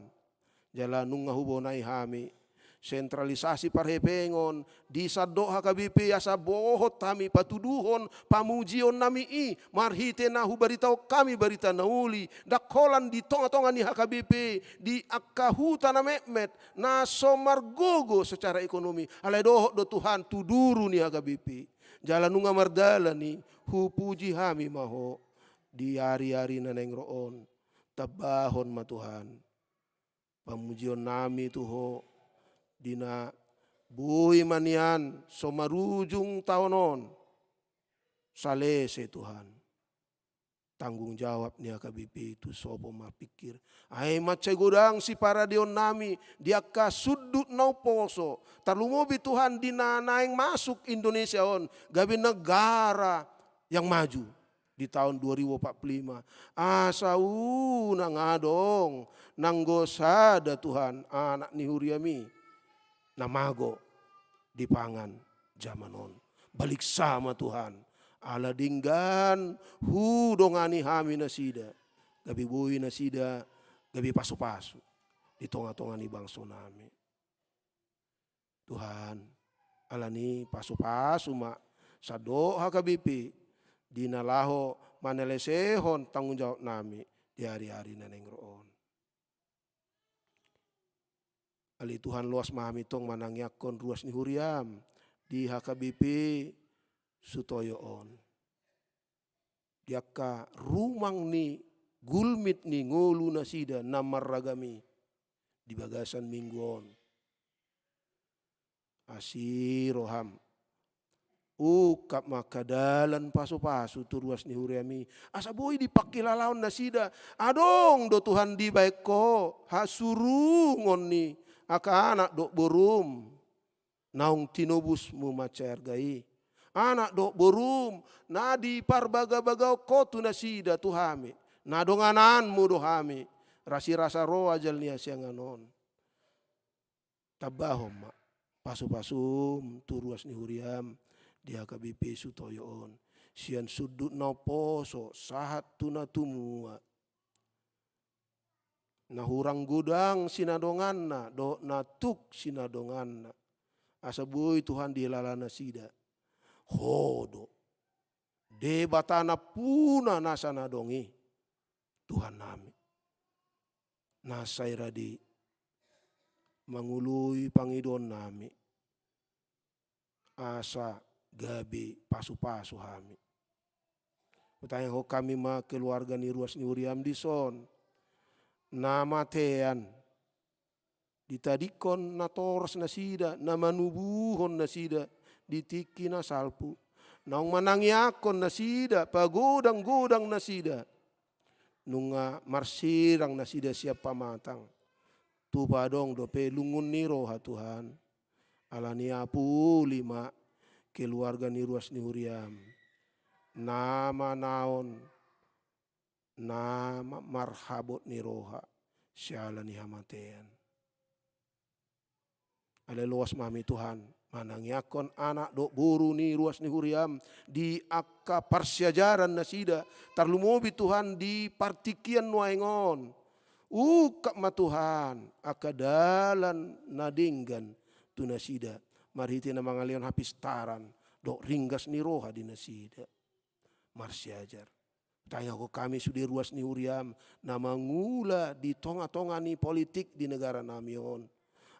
Jala nunga hubonai hami sentralisasi parhepengon di sandok H K B P, asa bohot hami patuduhon pamujionnami i, marhite na hubaritahon hami barita na uli, ndang holan di tonga-tonga ni H K B P, di angka huta na metmet, na so margogo secara ekonomi. Alai dohot do, Tuhan, tu duru ni H K B P. Jala nunga mardalan i, hupuji hami ma Ho di ari-ari na naeng ro on. Tambahon ma, Tuhan, pamujionnami tu Ho, di na boi ma nian so marujung taon on salese, Tuhan, tanggung jawab ni H K B P tu Sopo Marpikir. Ai mansai godang siparadeonnami di angka sundut na umposo, tarlumobi, Tuhan, di na naeng masuk Indonesia on gabe negara yang maju di taon dua ribu empat puluh lima. Asa unang adong nanggo sada, Tuhan, anak ni huriaMi na mago di pangan jaman on. Baliksa ma, Tuhan, ala denggan hudongani hami nasida, gabe boi nasida gabe pasu-pasu di tonga-tonga ni bangsonami. Tuhan, alani i pasu-pasu ma sandok H K B P di na laho manalesehon tanggung jawabnami di ari-ari na naeng ro on. Ale Tuhan, loas ma hami tong manangiangkon ruas ni huriaM di H K B P Sutoyo on, di angka rumang ni gulmit ni ngolu nasida na marragam i di bagasan minggu on. Asi rohaM, ungkap ma angka dalan pasu-pasu tu ruas ni huriaMi, asa boi dipangkilalaon nasida. Adong do, Tuhan, dibahen Ho hasurungon ni angka anak dohot boruM naung tinobusMu mansai arga i. Anak dohot boruM na diparbaga-bagahon Ho tu nasida, tu hami na dongananMu do hami, rasirasa ro ajal ni hasiangan on. Tambahon ma pasu-pasuM tu ruas ni huriaM di H K B P Sutoyo on, sian sundut na umposo sahat tu na tumua, na hurang godang sinadonganna dohot na tuk sinadonganna, asa boi, Tuhan, dihilala nasida Ho do Debata nampuna nasa na adong i, Tuhannami, na sai rade mangoloi pangidoannami, asa gabe pasu-pasu hami. Hutangihon hami ma keluarga ni ruas ni huriaM dison, na matean, ditadingkon natoras nasida, na manubuhon nasida di tingki na salpu, naung manangiangkon nasida, pagodang-godang nasida, nunga marsirang nasida sian pamatang. Tupa adong dope lungun ni roha, Tuhan. Alani i, apuli ma keluarga ni ruas ni huriaM, na manaon, na ma-, marhabot ni roha siala ni hamatean. Alai loas ma hami, Tuhan, manangiangkon anak dohot boru ni ruas ni huriaM di angka parsiajaran nasida, tarlumobi, Tuhan, di partingkian nuaeng on. Ungkap ma, Tuhan, angka dalan na denggan tu nasida, marhite na mangalehon hapistaran dohot ringgas ni roha di nasida marsiajar. Hutangihon hami sude ruas ni huriaM na mangula di tonga-tonga ni politik di negaranami on.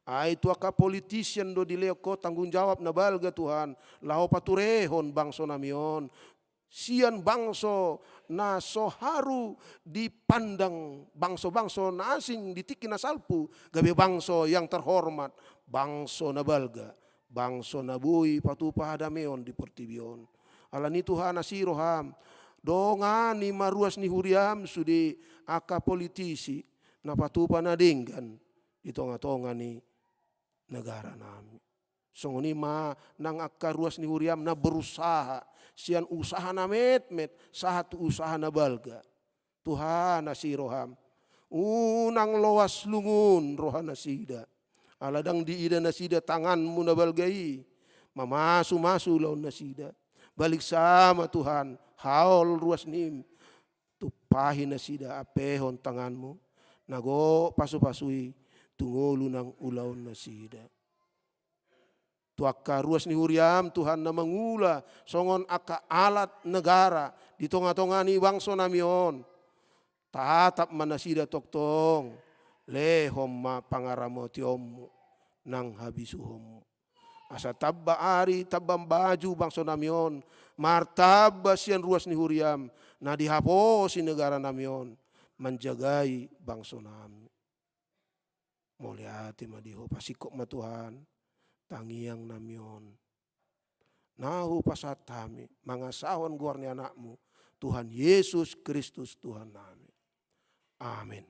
Ai tu angka politisian do dilehon Ho tanggung jawab na balga, Tuhan, laho paturehon bangsonami on sian bangso na so haru dipandang bangso-bangso na asing di tingki na salpu, gabe bangso yang terhormat, bangso na balga, bangso na boi patupa hadameon di portibi on. Alani i Tuhan, asi roham, dongani ma ruas ni huriam sude angka politisi na patupa na denggan di tongatonga ni negara nami. Songon i ma nang angka ruas ni huriam na berusaha, sian usaha na metmet sahat tu usaha na balga. Tuhan, asi roham, unang loas lungun roha nasida. Ala ndang diida nasida tanganmu na balga i mamasumasu ulaon nasida. Balik sama Tuhan, haol ruas nim, tumpahi nasida, ampehon tanganmu na gok pasupasu i tu ngolu nang ulaon nasida. Tu angka ruas ni huriam Tuhan na mangula songon angka alat negara di tongatonga ni bangso nami on. Tatap ma nasida tongtong, lehon ma pangaramotionmu nang habisuhonmu. Asa tamba ari tamba baju bangso nami on, martamba sian ruas ni huriam na dihaposi negara nami on, manjagai bangso nami. Mauliate ma di Ho, pasingkop ma Tuhan tangiang nami on na hupasahat hami mangasahon goar ni Anakmu, Tuhan Jesus Kristus Tuhan nami. Amen.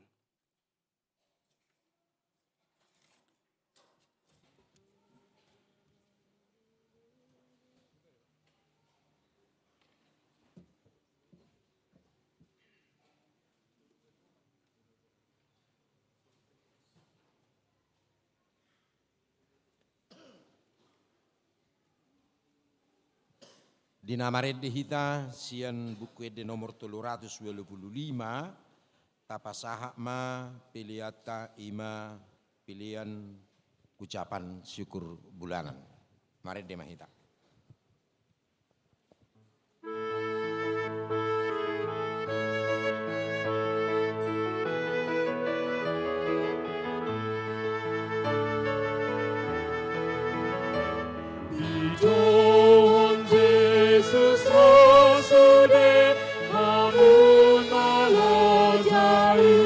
Di na marende hita sian Buku Ende nomor tolu ratus ualu pulu lima, tapasahat ma peleanta, i ma pelean ucapan syukur bulanan. Marende ma hita. Dijou Jesus ro sude hamu na loja i.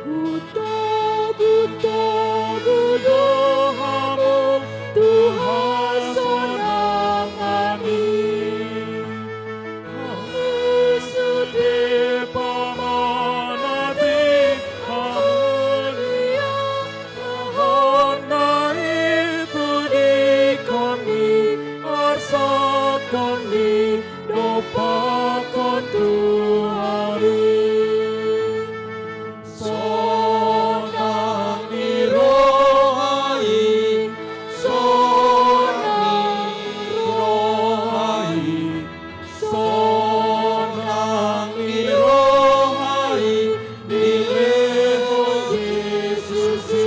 Hutogutogu do hamu tu hasonangan i. Hamu sude pamanat i, hamu niahon na i tu dingkon ni, arsakhon ni, dompakhon tu hami. Sonang ni roha i, sonang ni roha i, sonang ni roha i, dilehon Jesus i.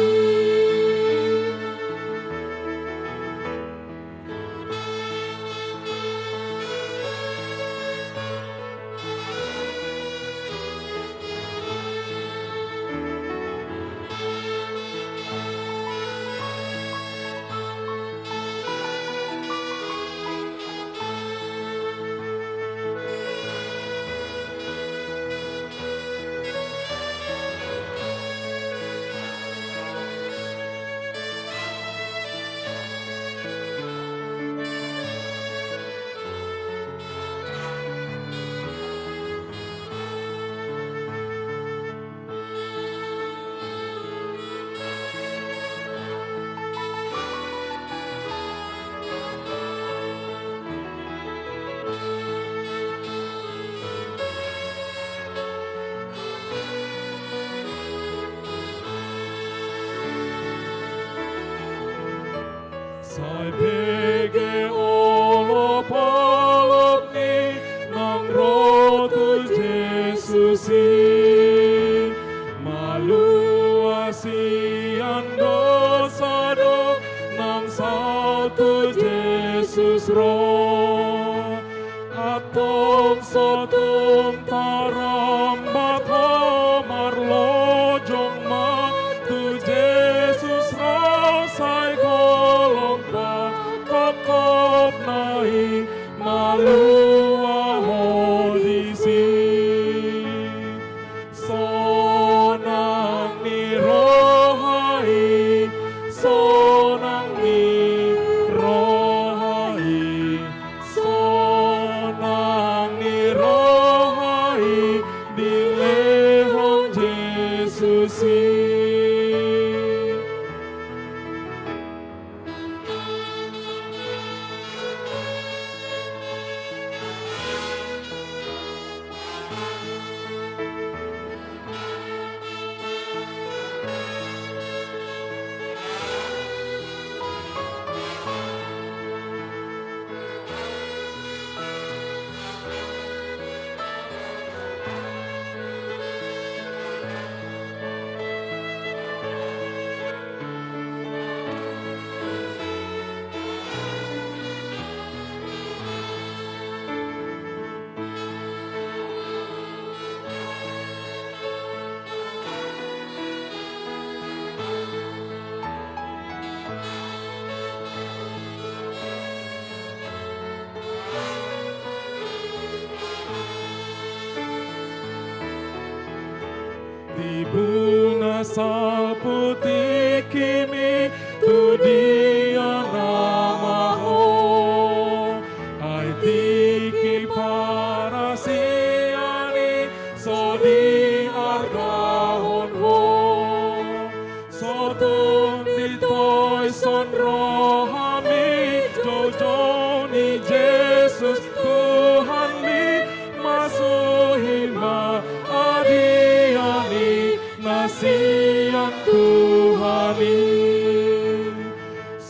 Sai bege olopolop ni naung ro tu Jesus i, malua sian dosa do naung saut tu Jesus ro. Antong so tung tarlambat ho, marlojong ma tu Jesus ro, sai golom pakophopna i malua ho disi. Sonang ni roha i, sonang ni roha i, sonang Sapu tingkimi tu dia nama ho, ai tingki parasian i so diargahon ho. Sotung ditoison rohami, joujou ni Jesus Tuhanmi, masuhi ma hadian i na sian Tuhan i.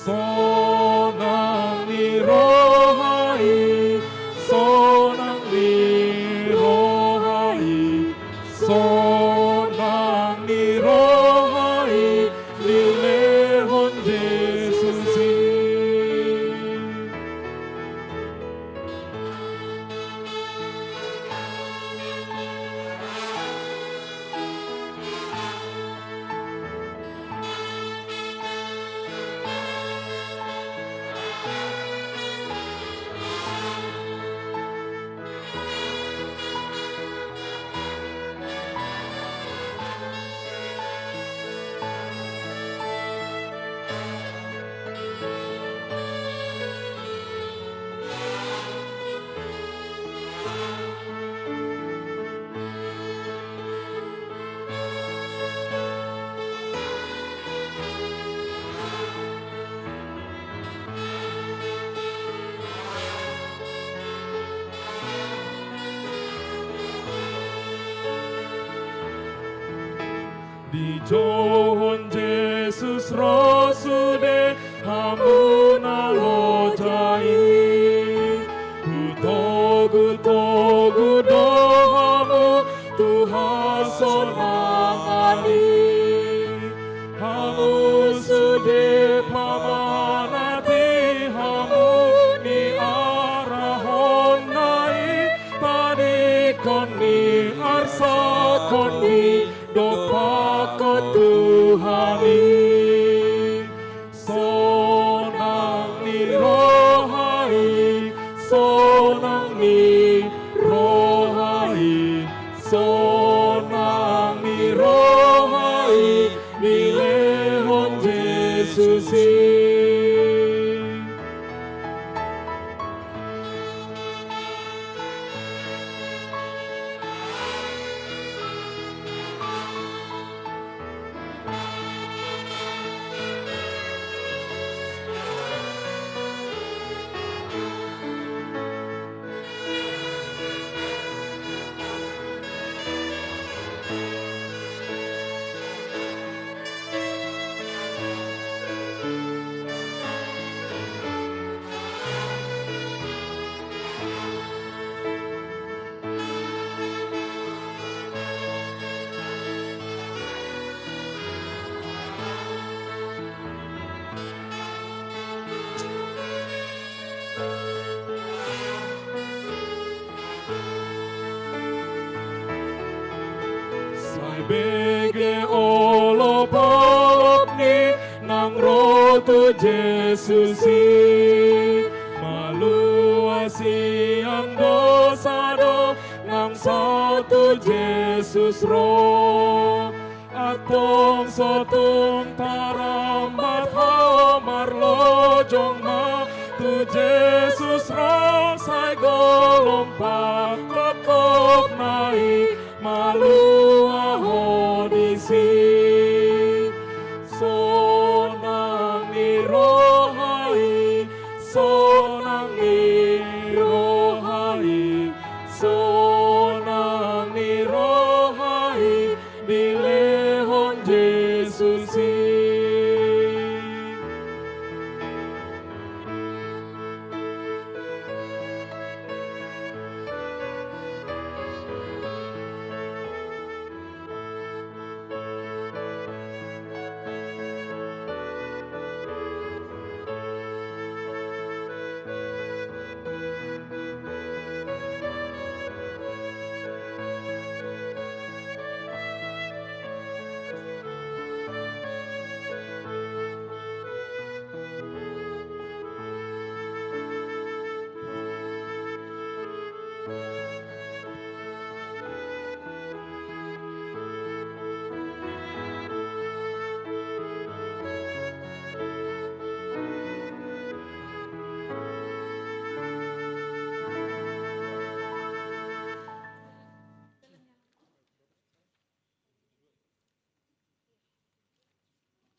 Sonang ni roha i, sonang ni roha i, sonang ni roha i, dilehon Jesus i. Dijouhon Jesus ro sude hamu na loja i. Hutogu-togu do hamu tu hasonangan i. Hamu sude pamanat i, hamu niarahonna i, tadingkon ni arsakhon i, dompakhon Tuhan i. Sonang ni roha i, sonang ni roha i, sonang ni roha i, dilehon Jesus i. Sai bege olop-olop ni nang ro tu Jesus i. Malua sian dosa do nang saut tu Jesus ro. Antong sotung tarambat ho, marlojong ma tu Jesus ro, sai golom pangkopkopna i malua ho disi. Sonang ni roha i, sonang ni roha i, sonang ni roha i, dilehon Jesus i.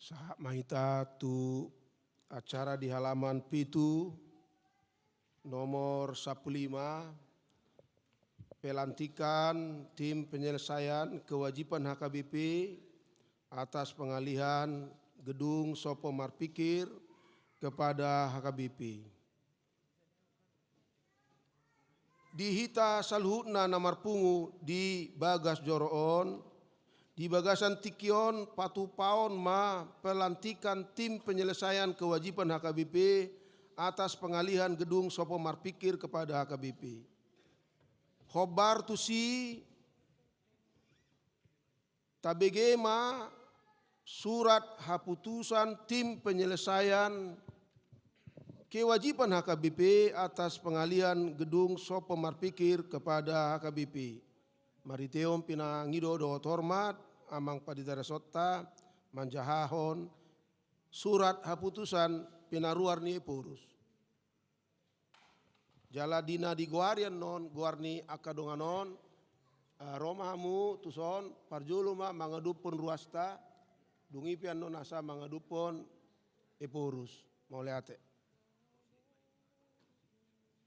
Sahat ma hita tu acara di halaman pitu, nomor sampulu lima, pelantikan tim penyelesaian kewajiban H K B P atas pengalihan gedung Sopo Marpikir kepada H K B P. Di hita saluhutna na marpungu di bagas joro on, di bagasan tingki on patupaon ma pelantikan tim penyelesaian kewajiban H K B P atas pengalihan gedung Sopo Marpikir kepada H K B P. Hombar tusi, tabege ma surat haputusan tim penyelesaian kewajiban H K B P atas pengalihan gedung Sopo Marpikir kepada H K B P. Marhite on pinangido dohot hormat, amang pandita resonta manjahahon surat haputusan pinaruar ni Ephorus. Jala di na digoari annon goar ni angka dongan on, eh, ro ma hamu tuson, parjolo ma mangadophon ruasta, dung i pe annon asa mangadophon Ephorus. Mauliate.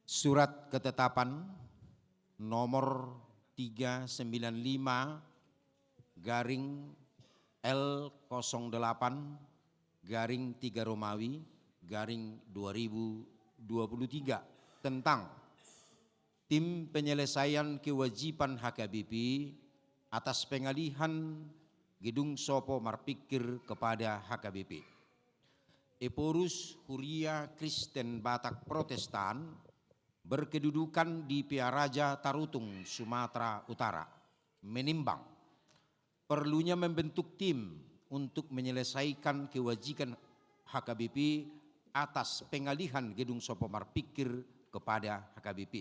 Surat ketetapan nomor tiga sembilan lima garing L kosong delapan garing tiga Romawi garing dua ribu dua puluh tiga tentang tim penyelesaian kewajiban H K B P atas pengalihan gedung Sopo Marpikir kepada H K B P. Ephorus, Huria Kristen Batak Protestan, berkedudukan di Pearaja Tarutung, Sumatera Utara, menimbang perlunya membentuk tim untuk menyelesaikan kewajiban H K B P atas pengalihan gedung Sopo Marpikir kepada H K B P.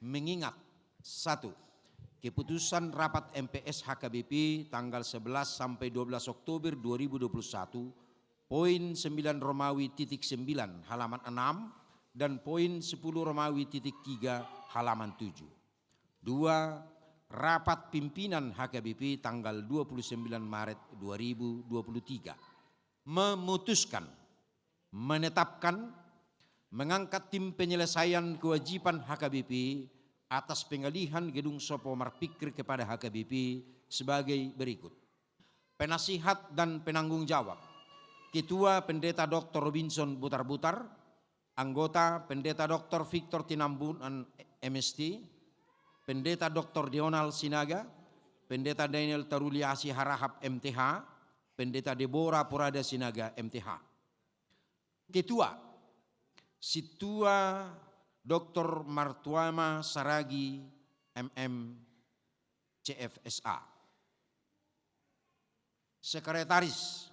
Mengingat, satu, keputusan rapat M P S H K B P tanggal sebelas sampai dua belas Oktober dua ribu dua puluh satu, poin sembilan Romawi titik sembilan halaman enam dan poin sepuluh Romawi titik tiga halaman tujuh. Dua, rapat pimpinan H K B P tanggal dua puluh sembilan Maret dua ribu dua puluh tiga memutuskan, menetapkan, mengangkat tim penyelesaian kewajiban H K B P atas pengalihan gedung Sopo Marpikir kepada H K B P sebagai berikut. Penasihat dan penanggung jawab: Ketua, Pendeta Doktor Robinson Butarbutar. Anggota, Pendeta Doktor Victor Tinambunan, M S T, Pendeta Doktor Deonal Sinaga, Pendeta Daniel Taruliasi Harahap, M T H, Pendeta Debora Purada Sinaga, M T H. Ketua, Sintua Doktor Martuama Saragi, M M, C F S A. Sekretaris,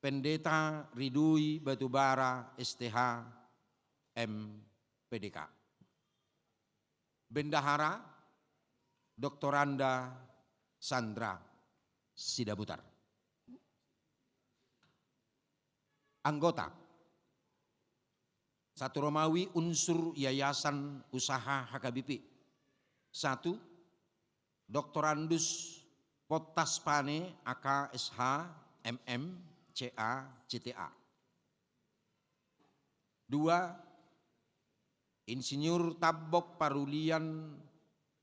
Pendeta Ridui Batubara, S T H, M P D K. Bendahara, Doktoranda Sandra Sidabutar. Anggota, satu Romawi, unsur Yayasan Usaha H K B P. Satu, Doktorandus Pottas Pane, A K S H, M M, C A, C T A. Dua, Insinyur Tambok Parulian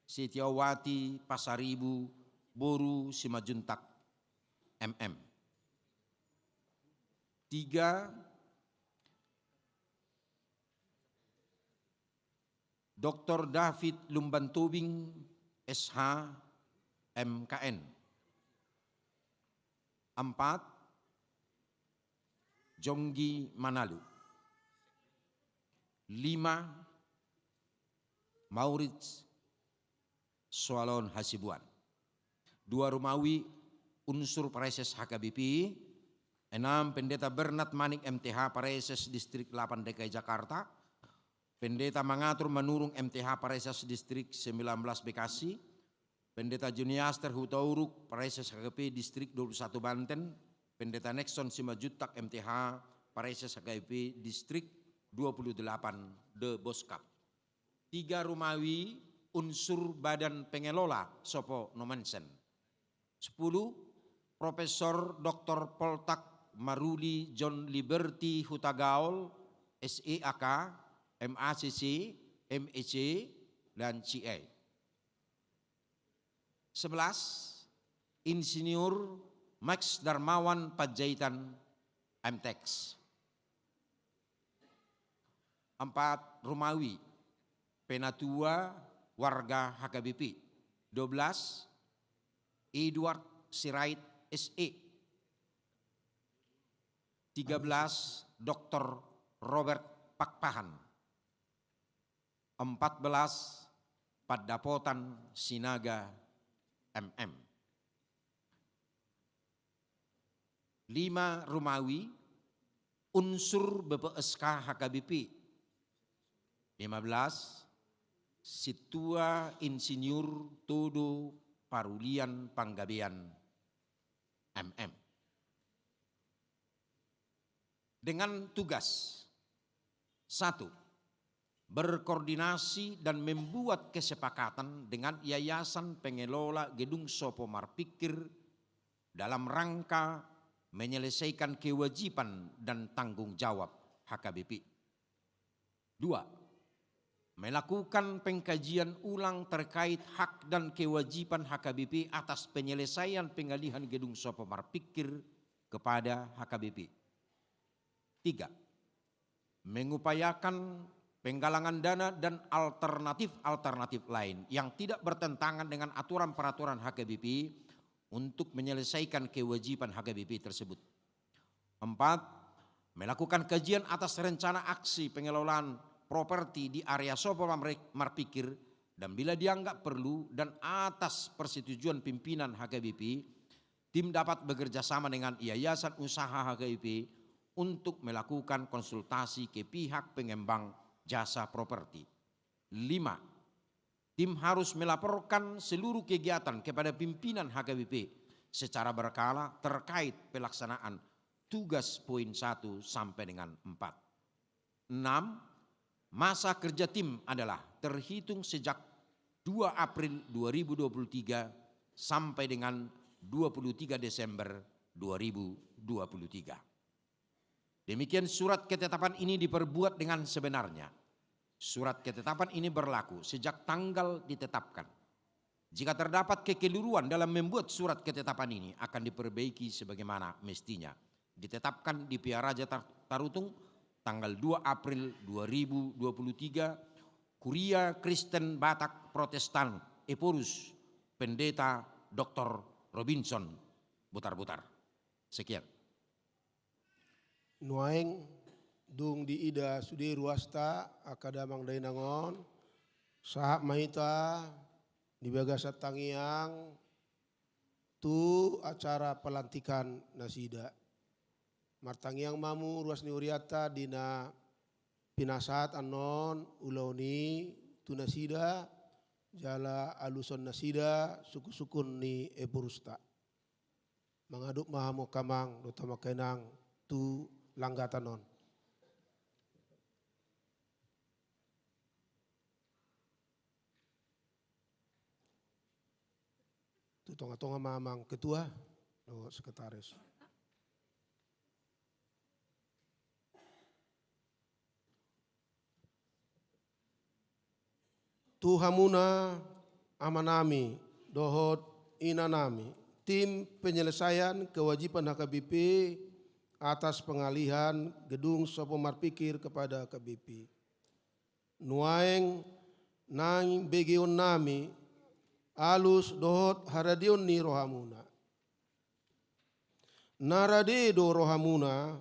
Setiawati Pasaribu, boru Simanjuntak, M M. Tiga, Doktor David Lumbantobing, S H, M K N. Empat, Jonggi Manalu. Lima, Maurits Soalon Hasibuan. Dua Romawi, unsur Praeses H K B P. Enam, Pendeta Bernard Manik, M T H, Praeses Distrik delapan D K I Jakarta. Pendeta Mangatur Manurung, M T H, Praeses Distrik sembilan belas Bekasi. Pendeta Juniaster Hutauruk, Praeses H K B P Distrik dua puluh satu Banten. Pendeta Nexon Simanjuntak, M T H, Praeses H K B P Distrik dua puluh delapan, Deboskap. Tiga Romawi, unsur Badan Pengelola Sopo Nommensen. Sepuluh, Profesor Doktor Poltak Maruli John Liberty Hutagaol, S E A K, M A C C, M E C, dan C A. Sebelas, Insinyur Max Darmawan Panjaitan, M Tex. Empat, Romawi, penatua warga H K B P. Dua belas, Edward Sirait, S E. Tiga belas, Doktor Robert Pakpahan. Empat belas, Pandapotan Sinaga, M M. Lima, Romawi, unsur B P S K H K B P. Lima belas, Sintua Insinyur Todo Parulian Panggabean, M M. Dengan tugas: satu, berkoordinasi dan membuat kesepakatan dengan Yayasan Pengelola Gedung Sopo Marpikir dalam rangka menyelesaikan kewajiban dan tanggung jawab H K B P. Dua, melakukan pengkajian ulang terkait hak dan kewajiban H K B P atas penyelesaian pengalihan Gedung Sopo Marpikir kepada H K B P. Tiga, mengupayakan penggalangan dana dan alternatif-alternatif lain yang tidak bertentangan dengan aturan-peraturan H K B P untuk menyelesaikan kewajiban H K B P tersebut. Empat, melakukan kajian atas rencana aksi pengelolaan properti di area Sopo Mamre-, Marpikir, dan bila dianggap perlu dan atas persetujuan pimpinan H K B P, tim dapat bekerja sama dengan Yayasan Usaha H K B P untuk melakukan konsultasi ke pihak pengembang jasa properti. Lima, tim harus melaporkan seluruh kegiatan kepada pimpinan H K B P secara berkala terkait pelaksanaan tugas poin satu sampai dengan empat. Enam, masa kerja tim adalah terhitung sejak dua April dua ribu dua puluh tiga sampai dengan dua puluh tiga Desember dua ribu dua puluh tiga. Demikian surat ketetapan ini diperbuat dengan sebenarnya. Surat ketetapan ini berlaku sejak tanggal ditetapkan. Jika terdapat kekeliruan dalam membuat surat ketetapan ini, akan diperbaiki sebagaimana mestinya. Ditetapkan di Piaraja Tar-, Tarutung, tanggal dua April dua ribu dua puluh tiga, Kuria Kristen Batak Protestan Ephorus, Pendeta Doktor Robinson Butarbutar. Sekian. Nuaeng dung diida sude ruasta angka damang dainang on, sahat ma hita di bagasan tangiang tu acara pelantikan nasida. Martangiang ma hamu ruas ni hurianta di na pinasahat annon ulaon i tu nasida, jala aluson nasida sungkunsungkun ni Ephorusta. Mangadop ma hamu angka amang dohot hamu angka inang tu langgatan on. Tu tongatonga ma amang ketua dohot sekretaris. Tu hamuna amanami dohot inanami, tim penyelesaian kewajiban H K B P atas pengalihan gedung Sopo Marpikir kepada H K B P. Nuaeng naeng begeonnami alus dohot haradeon ni rohamuna. Na rade do rohamuna,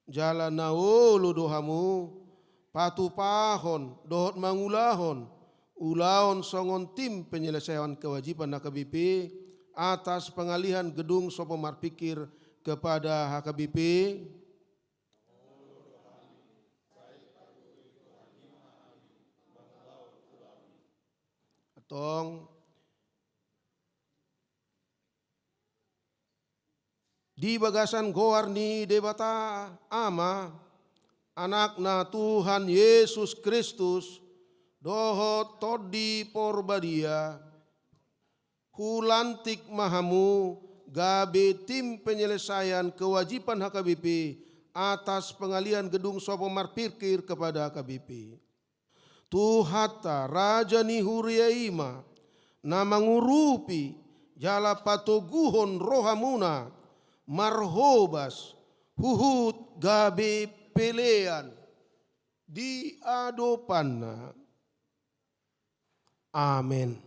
jala na olo do hamu patupahon dohot mangulahon ulaon songon tim penyelesaian kewajiban H K B P atas pengalihan gedung Sopo Marpikir kepada H K B P? Antong. Di bagasan goar ni Debata Ama, Anakna Tuhan Jesus Kristus, dohot Tondi Porbadia, hulantik ma hamu gabe tim penyelesaian kewajiban H K B P atas pengalihan gedung Sopo Marpirpir kepada H K B P. Tuhanta, Raja ni Huria i ma, na mangurupi jala patoguhon rohamuna, marhobas, huhut gabe pelean di adopanna. Amen.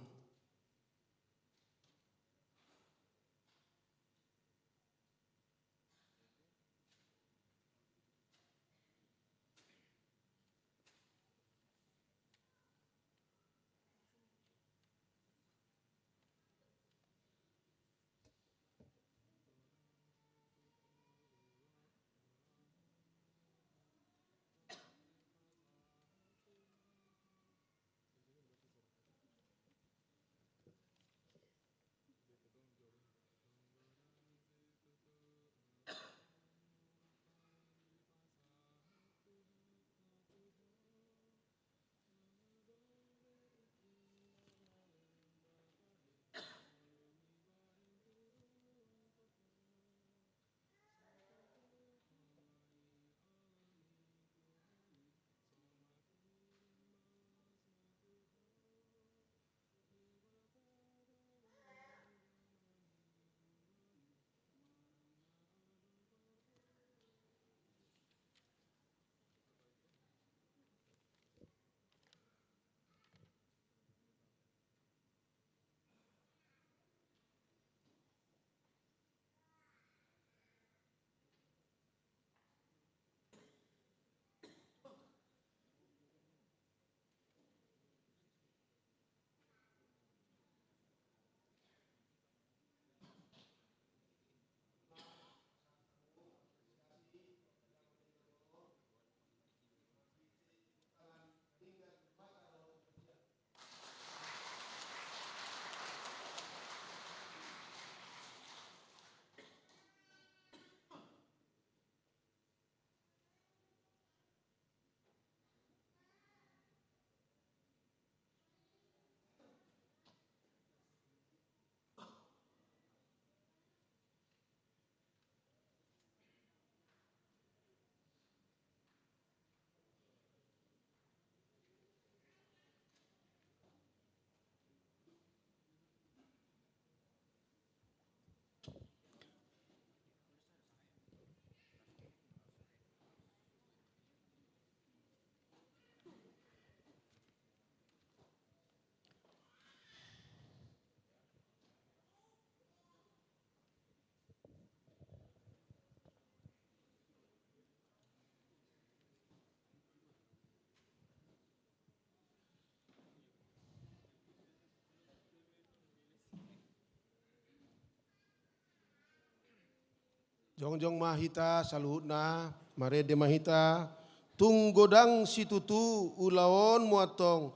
Jongjong ma hita saluhutna, marende ma hita, tung godang situtu ulaonmu antong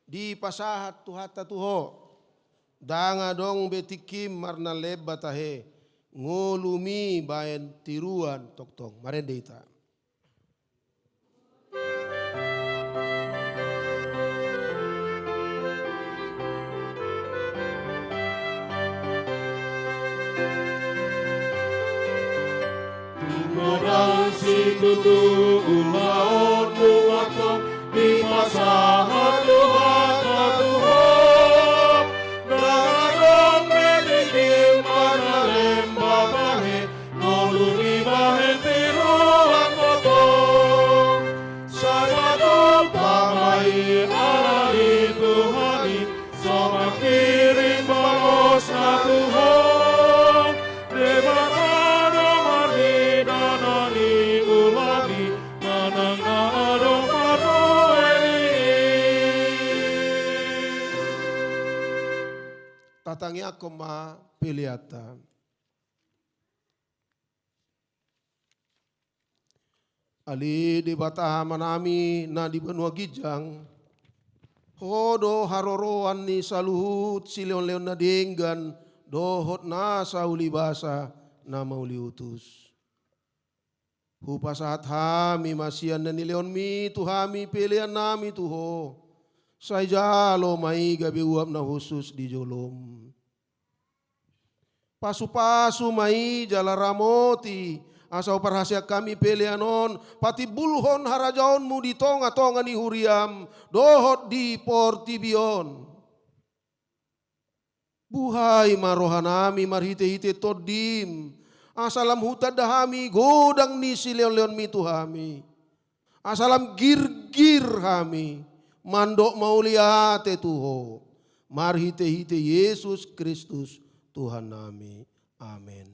dipasahat Tuhanta tu ho. Ndang adong be tingkim marnalemba tahe, ngolumi baen tiruan tongtong. Marende hita. Tung godang situtu ulaonmu antong dipasahat Tuhanta tu ho. Ndang adong be tingkim marnalemba tahe, ngolumi baen tiruan tongtong. Sai patupa ma i ala ni Tuhan i, so mangkirim balosna tu ho. Debata do marnida na niula i, manang na adong parrohai. Tatangiangkon ma peleanta. Ale Debata Amanami na di banua ginjang, Ho do haroroan ni saluhut silehonlehon na denggan dohot nasa ulibasa na mauliutus. Hupasahat hami ma sian na nilehonmi tu hami peleannami tu Ho. Sai jalo ma i gabe uap na hushus di jolom. Pasu-pasu ma i jala ramoti, asa huparhaseang hami pelean on patimbulhon harajaonmu di tonga-tonga ni huriam dohot di portibi on. Buhai ma rohanami marhite-hite Tondim, asa lam hutanda hami godang ni silehon-lehonmi tu hami. Asa lam girgir hami mandok mauliate tu Ho, marhite-hite Jesus Kristus Tuhannami. Amen.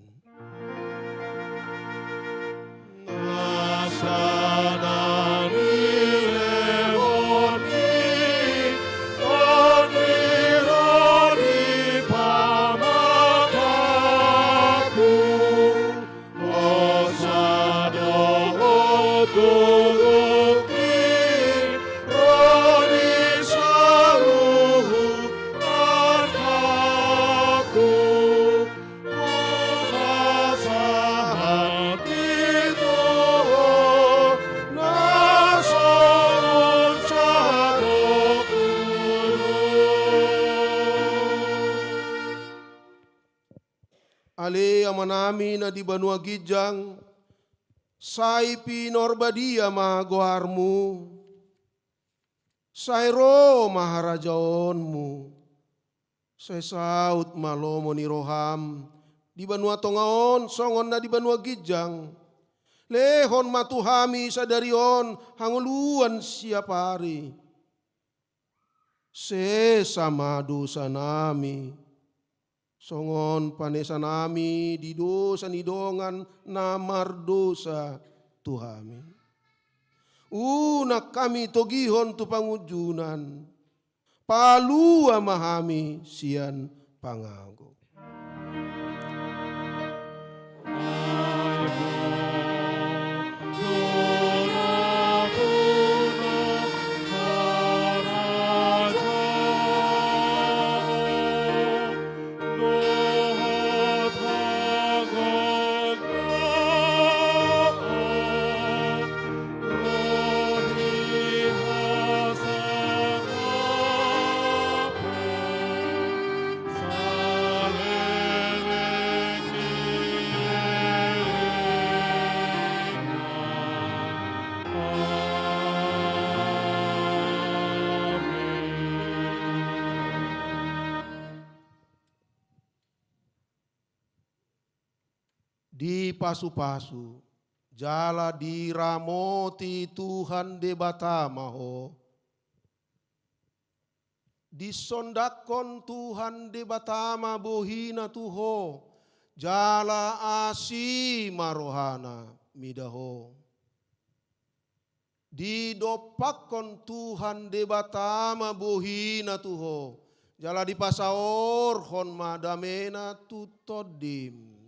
Ale Amanami na di banua ginjang, sai pinarbadia ma goarmu, sai ro ma harajaonmu, sai saut ma lomo ni roham di banua tonga on songon na di banua ginjang. Lehon ma tu hami sadari on hangoluan siapari. Sesa ma dosanami, songon panesanami di dosa ni dongan na mardosa tu hami. Unang hami togihon tu pangunjunan, palua ma hami sian pangago. Dipasu-pasu jala diramoti Tuhan Debata ma ho. Disondangkon Tuhan Debata ma bohina tu ho, jala asi ma rohana mida ho. Didompakkon Tuhan Debata ma bohina tu ho, jala dipasaorhon ma damena tu tondim.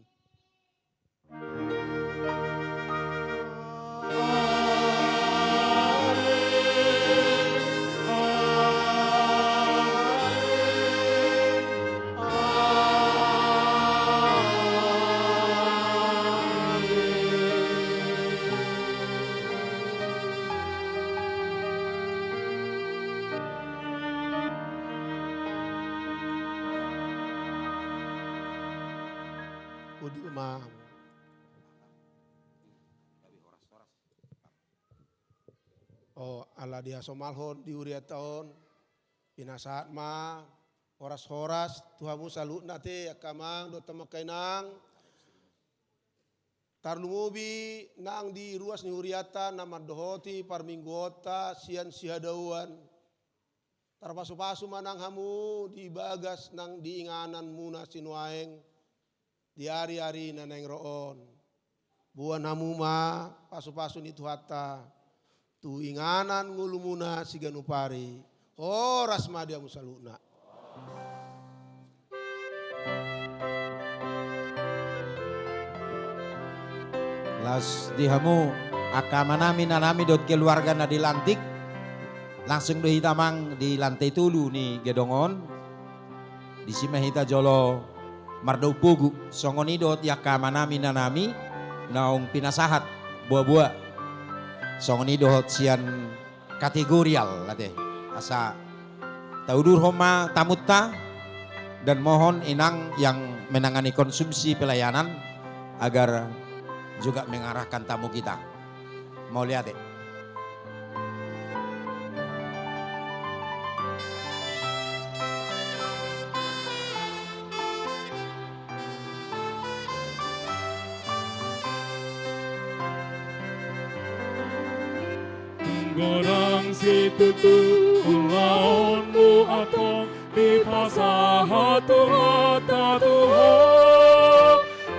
Udi ma. O, ala dihasomalhon di hurianta on, pinasahat ma horas-horas tu hamu saluhutna ate, angka amang dohot angka inang. Tarlumobi nang di ruas ni hurianta na mandohoti parmingguonta sian sihadauan. Tarpasu-pasu ma nang hamu di bagas nang di ingananmuna sinuaeng di ari-ari na naeng ro on. Boan hamu ma pasu-pasu ni Tuhanta tu inganan ngolumuna siganup ari. Horas ma di hamu saluhutna. Laos di hamu angka amanami, inanami dohot keluarga na di lantik, langsung do hita amang di lantai tolu ni gedong on. Disi ma hita jolo mardaun pogu, songon i dohot di angka amanami, inanami naung pinasahat boa-boa. Songon i dohot sian kategorial ate. Asa taudurhon ma tamunta. Dan mohon inang yang menangani konsumsi pelayanan agar juga mengarahkan tamu kita. Mauliate. Godang situtu ulaonmu antong dipasahat Tuhanta tu ho.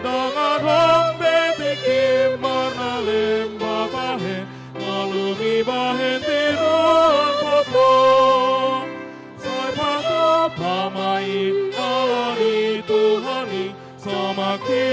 Ndang adong be tingki marnalem batahen, molo dibahen tiruan toto. Sai patop ma i ala ni Tuhan i, samangkin